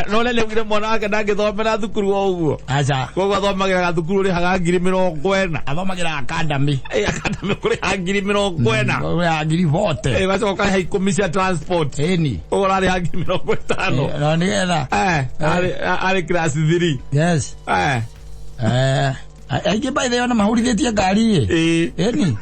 no nĩ augire mwana wake ndangĩthomera thukuru o ũguo. Aca. Koguo athomagĩra gathukuru ũrĩhaga 40,000. Athomagĩra academy. Ĩ, academy ũkũrĩha 40,000. Ũrĩhaga 40,000. Ĩ, ũgacoka ũkarĩha 10 cia transport. Ĩni. Ũguo ũrarĩha 50,000. Ĩ, no nĩgetha. Arĩ class 3. Yes. Aingĩ by the way ona mahũrithĩtie ngari ĩ. Ĩ. Ĩni.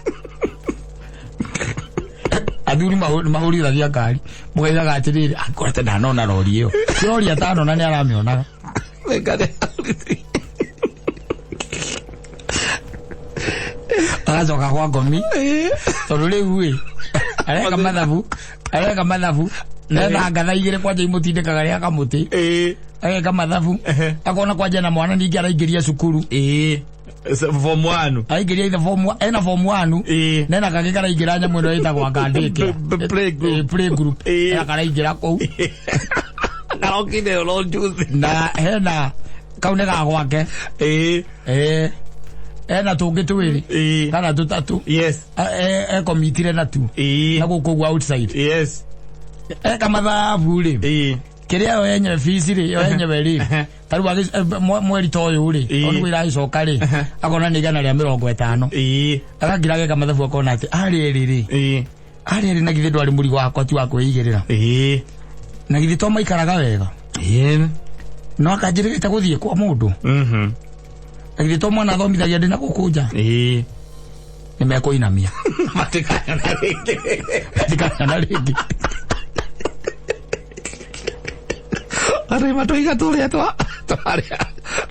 Athuri mahũrithagia ngari. Mũgaigaga atĩrĩrĩ, akorete ndanona rori ĩyo. Ti rori atanona nĩ aramĩonaga. Agacoka kwa ngomi. Tondũ rĩu ĩ, areka mathabu, areka mathabu. Netha ngatha igĩrĩ kwanja imũtindĩkaga rĩa kamũtĩ. Ĩ. Ageka mathabu. Akona kwanja na mwana ningĩ araingĩria cukuru. Ĩĩ. Form 1. Aingĩria ithe form ena form 1. Ĩĩ. Nena kangĩ karaingĩra nyamũ ĩno ĩtagwo akandĩke. Play group. Play group. Ĩĩ. Ena karaingĩra kũu. Karokire oro juzi. Na hena kau nĩ ga gwake. Ĩĩ. Ĩĩ. Ena tũngĩ twĩrĩ. Ĩĩ. Kana tũtatũ. Yes. Ekomitire natuo. Ĩĩ. Na gũkũ ũguo outside. Yes. Eka mathabu rĩ. Ĩĩ. Kĩrĩa yo yenyewe fees rĩ, yo yenyewe rĩ. Ta rĩu mweri ta ũyũ rĩ, Ĩĩ. tondũ ĩragĩcoka rĩ, akona nĩ 150. Ĩĩ. Agagira ageka mathabu akona atĩ arĩ ĩrĩ rĩ. Ĩĩ. Arĩ ĩrĩ na githĩ ndwarĩ mũrigo wakwa ti wa kwĩigĩrĩra. Ĩĩ. Na githĩ to maikaraga wega. Ĩĩ. No akanjĩrĩgĩte gũthiĩ kwa mũndũ. Mhm. Na githĩ to mwana athomithagia ndĩ na gũkũ nja. Ĩĩ. Nĩ mekũinamia. Matikanyona rĩngĩ. Matikanyona rĩngĩ. Arĩ matũiga tũrĩa twa twarĩa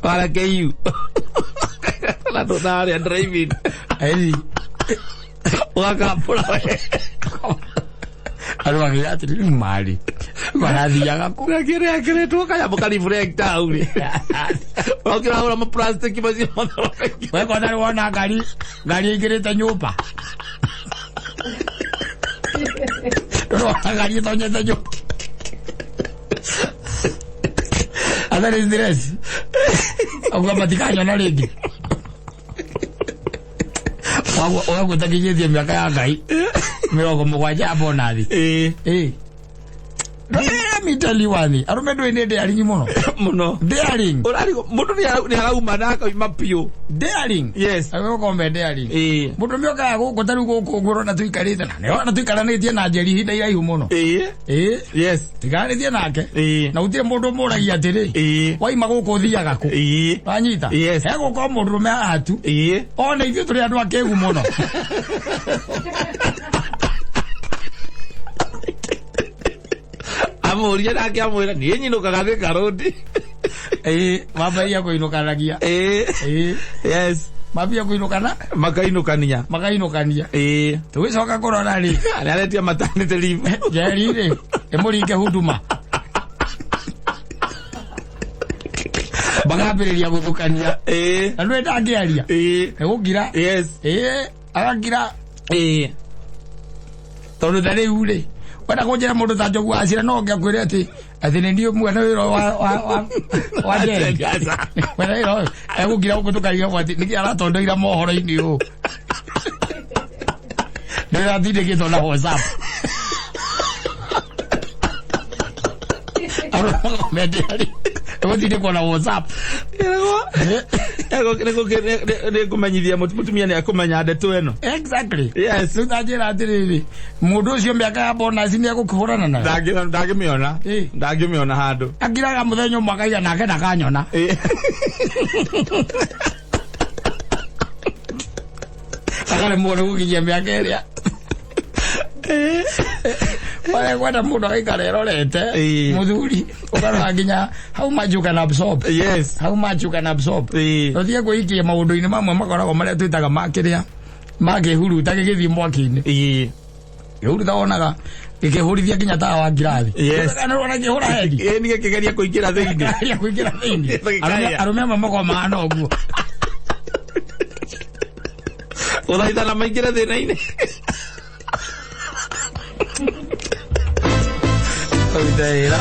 twarĩa KU. Na tũtarĩa driving. Ĩĩ. Ũgakambũra we. Andũ makiuga atĩrĩ, rĩu marĩ. Marathiaga kũ? Na kĩrĩa kĩrĩtwo kanyamũ ka reflector hau rĩ. Ũkĩrahũra ma plastic macio mothe. We kwanza nĩ wona ngari ĩingĩrĩte nyũmba. Ndũrona ngari ĩtonyete nyũmba. Atarĩ stress. Auga matikanyona rĩngĩ. Ũgaguo takinyĩtie mĩaka ya Ngai 70 ya bonathi. Ĩĩ. Ĩĩ. Let me tell you one thing. Arũme ndũĩ nĩ daring mũno. Mũno. Daring. Ũrarigwo mũndũ nĩ arauma na akauma biũ. Daring. Yes. Arũme makoragwo me daring. Ĩĩ. Mũndũ ũmwe okaga gũkũ ta rĩu gũkũ ũguo ũrona tũikarĩte na nĩ tũikaranĩtie na Njeri ihinda iraihu mũno. Ĩĩ. Ĩĩ. Yes. Tũikaranĩtie nake. Ĩĩ. Na gũtirĩ mũndũ ũmũragia atĩrĩ. Ĩĩ. Waima gũkũ ũthiaga kũ? Ĩĩ. Wanyita? Yes. Hegũka o mũndũrũme haha tu. Ĩĩ. Ona ithuĩ tũrĩ andũ akĩgu mũno. Amũria nake amwĩra niĩ nyinũkaga Thika Road. Ĩĩ, mambĩrĩria kũinũkanagia. Ĩĩ. Ĩĩ. Yes. Mambia kũinũkana? Makainũkania. Makainũkania. Ĩĩ. Tũgĩcoka kũrora rĩ. Arĩa aretia maternity leave. Njeri rĩ, ĩmũringe huduma. Makambĩrĩria gũthukania. Ĩĩ. Na ndũĩ ndangĩaria. Ĩĩ. Nĩ gũkira. Yes. Ĩĩ, agakira. Ĩĩ. Tondũ ta rĩu rĩ, wenda kũnjĩra mũndũ ta Njogu wa Cira no ngĩakwĩre atĩ atĩ nĩ niĩ mwene wĩra wa Njeri. Mwene wĩra ũyũ egũkira gũkũ tũkarigagwo atĩ nĩkĩ aratondoira mohoro-inĩ ũũ. Nĩratindĩkĩtwo na WhatsApp. Arũme makomete egũtindĩkwo na WhatsApp. Nĩ ngũmenyithia mũtumia nĩ akũmenya ndeto ĩno. Exactly. Yes. Rĩu ta njĩra atĩrĩrĩ, mũndũ ũcio mĩaka ya bonus nĩ egũkĩhũrana nayo. Ndangĩmĩona. Ndangĩmĩona handũ. Akiraga mũthenya ũmwe akaiga nake ndakanyona. Akaremwo nĩ gũkinyia mĩaka ĩrĩa. Wale kwenda mũndũ agaikara erorete mũthuri ũkarora nginya how much you can absorb. Yes. How much you can absorb. Ũthiĩ kwĩikia maũndũ-inĩ mamwe makoragwo marĩa twĩtaga ma kĩrĩa makĩhuruta gĩgĩthiĩ mwaki-inĩ. Kĩhuruta wonaga gĩkĩhũrithia nginya tawa wa ngirathi. Yes. Kana ũrona kĩhũra hendi. Ĩĩ nĩ gĩkĩgeria kũingĩra thĩinĩ. Kĩgeria kũingĩra thĩinĩ. Arũme amwe makoragwo mahana ũguo. Gũthaithana maingĩre thĩna-inĩ. Kũruta wĩra.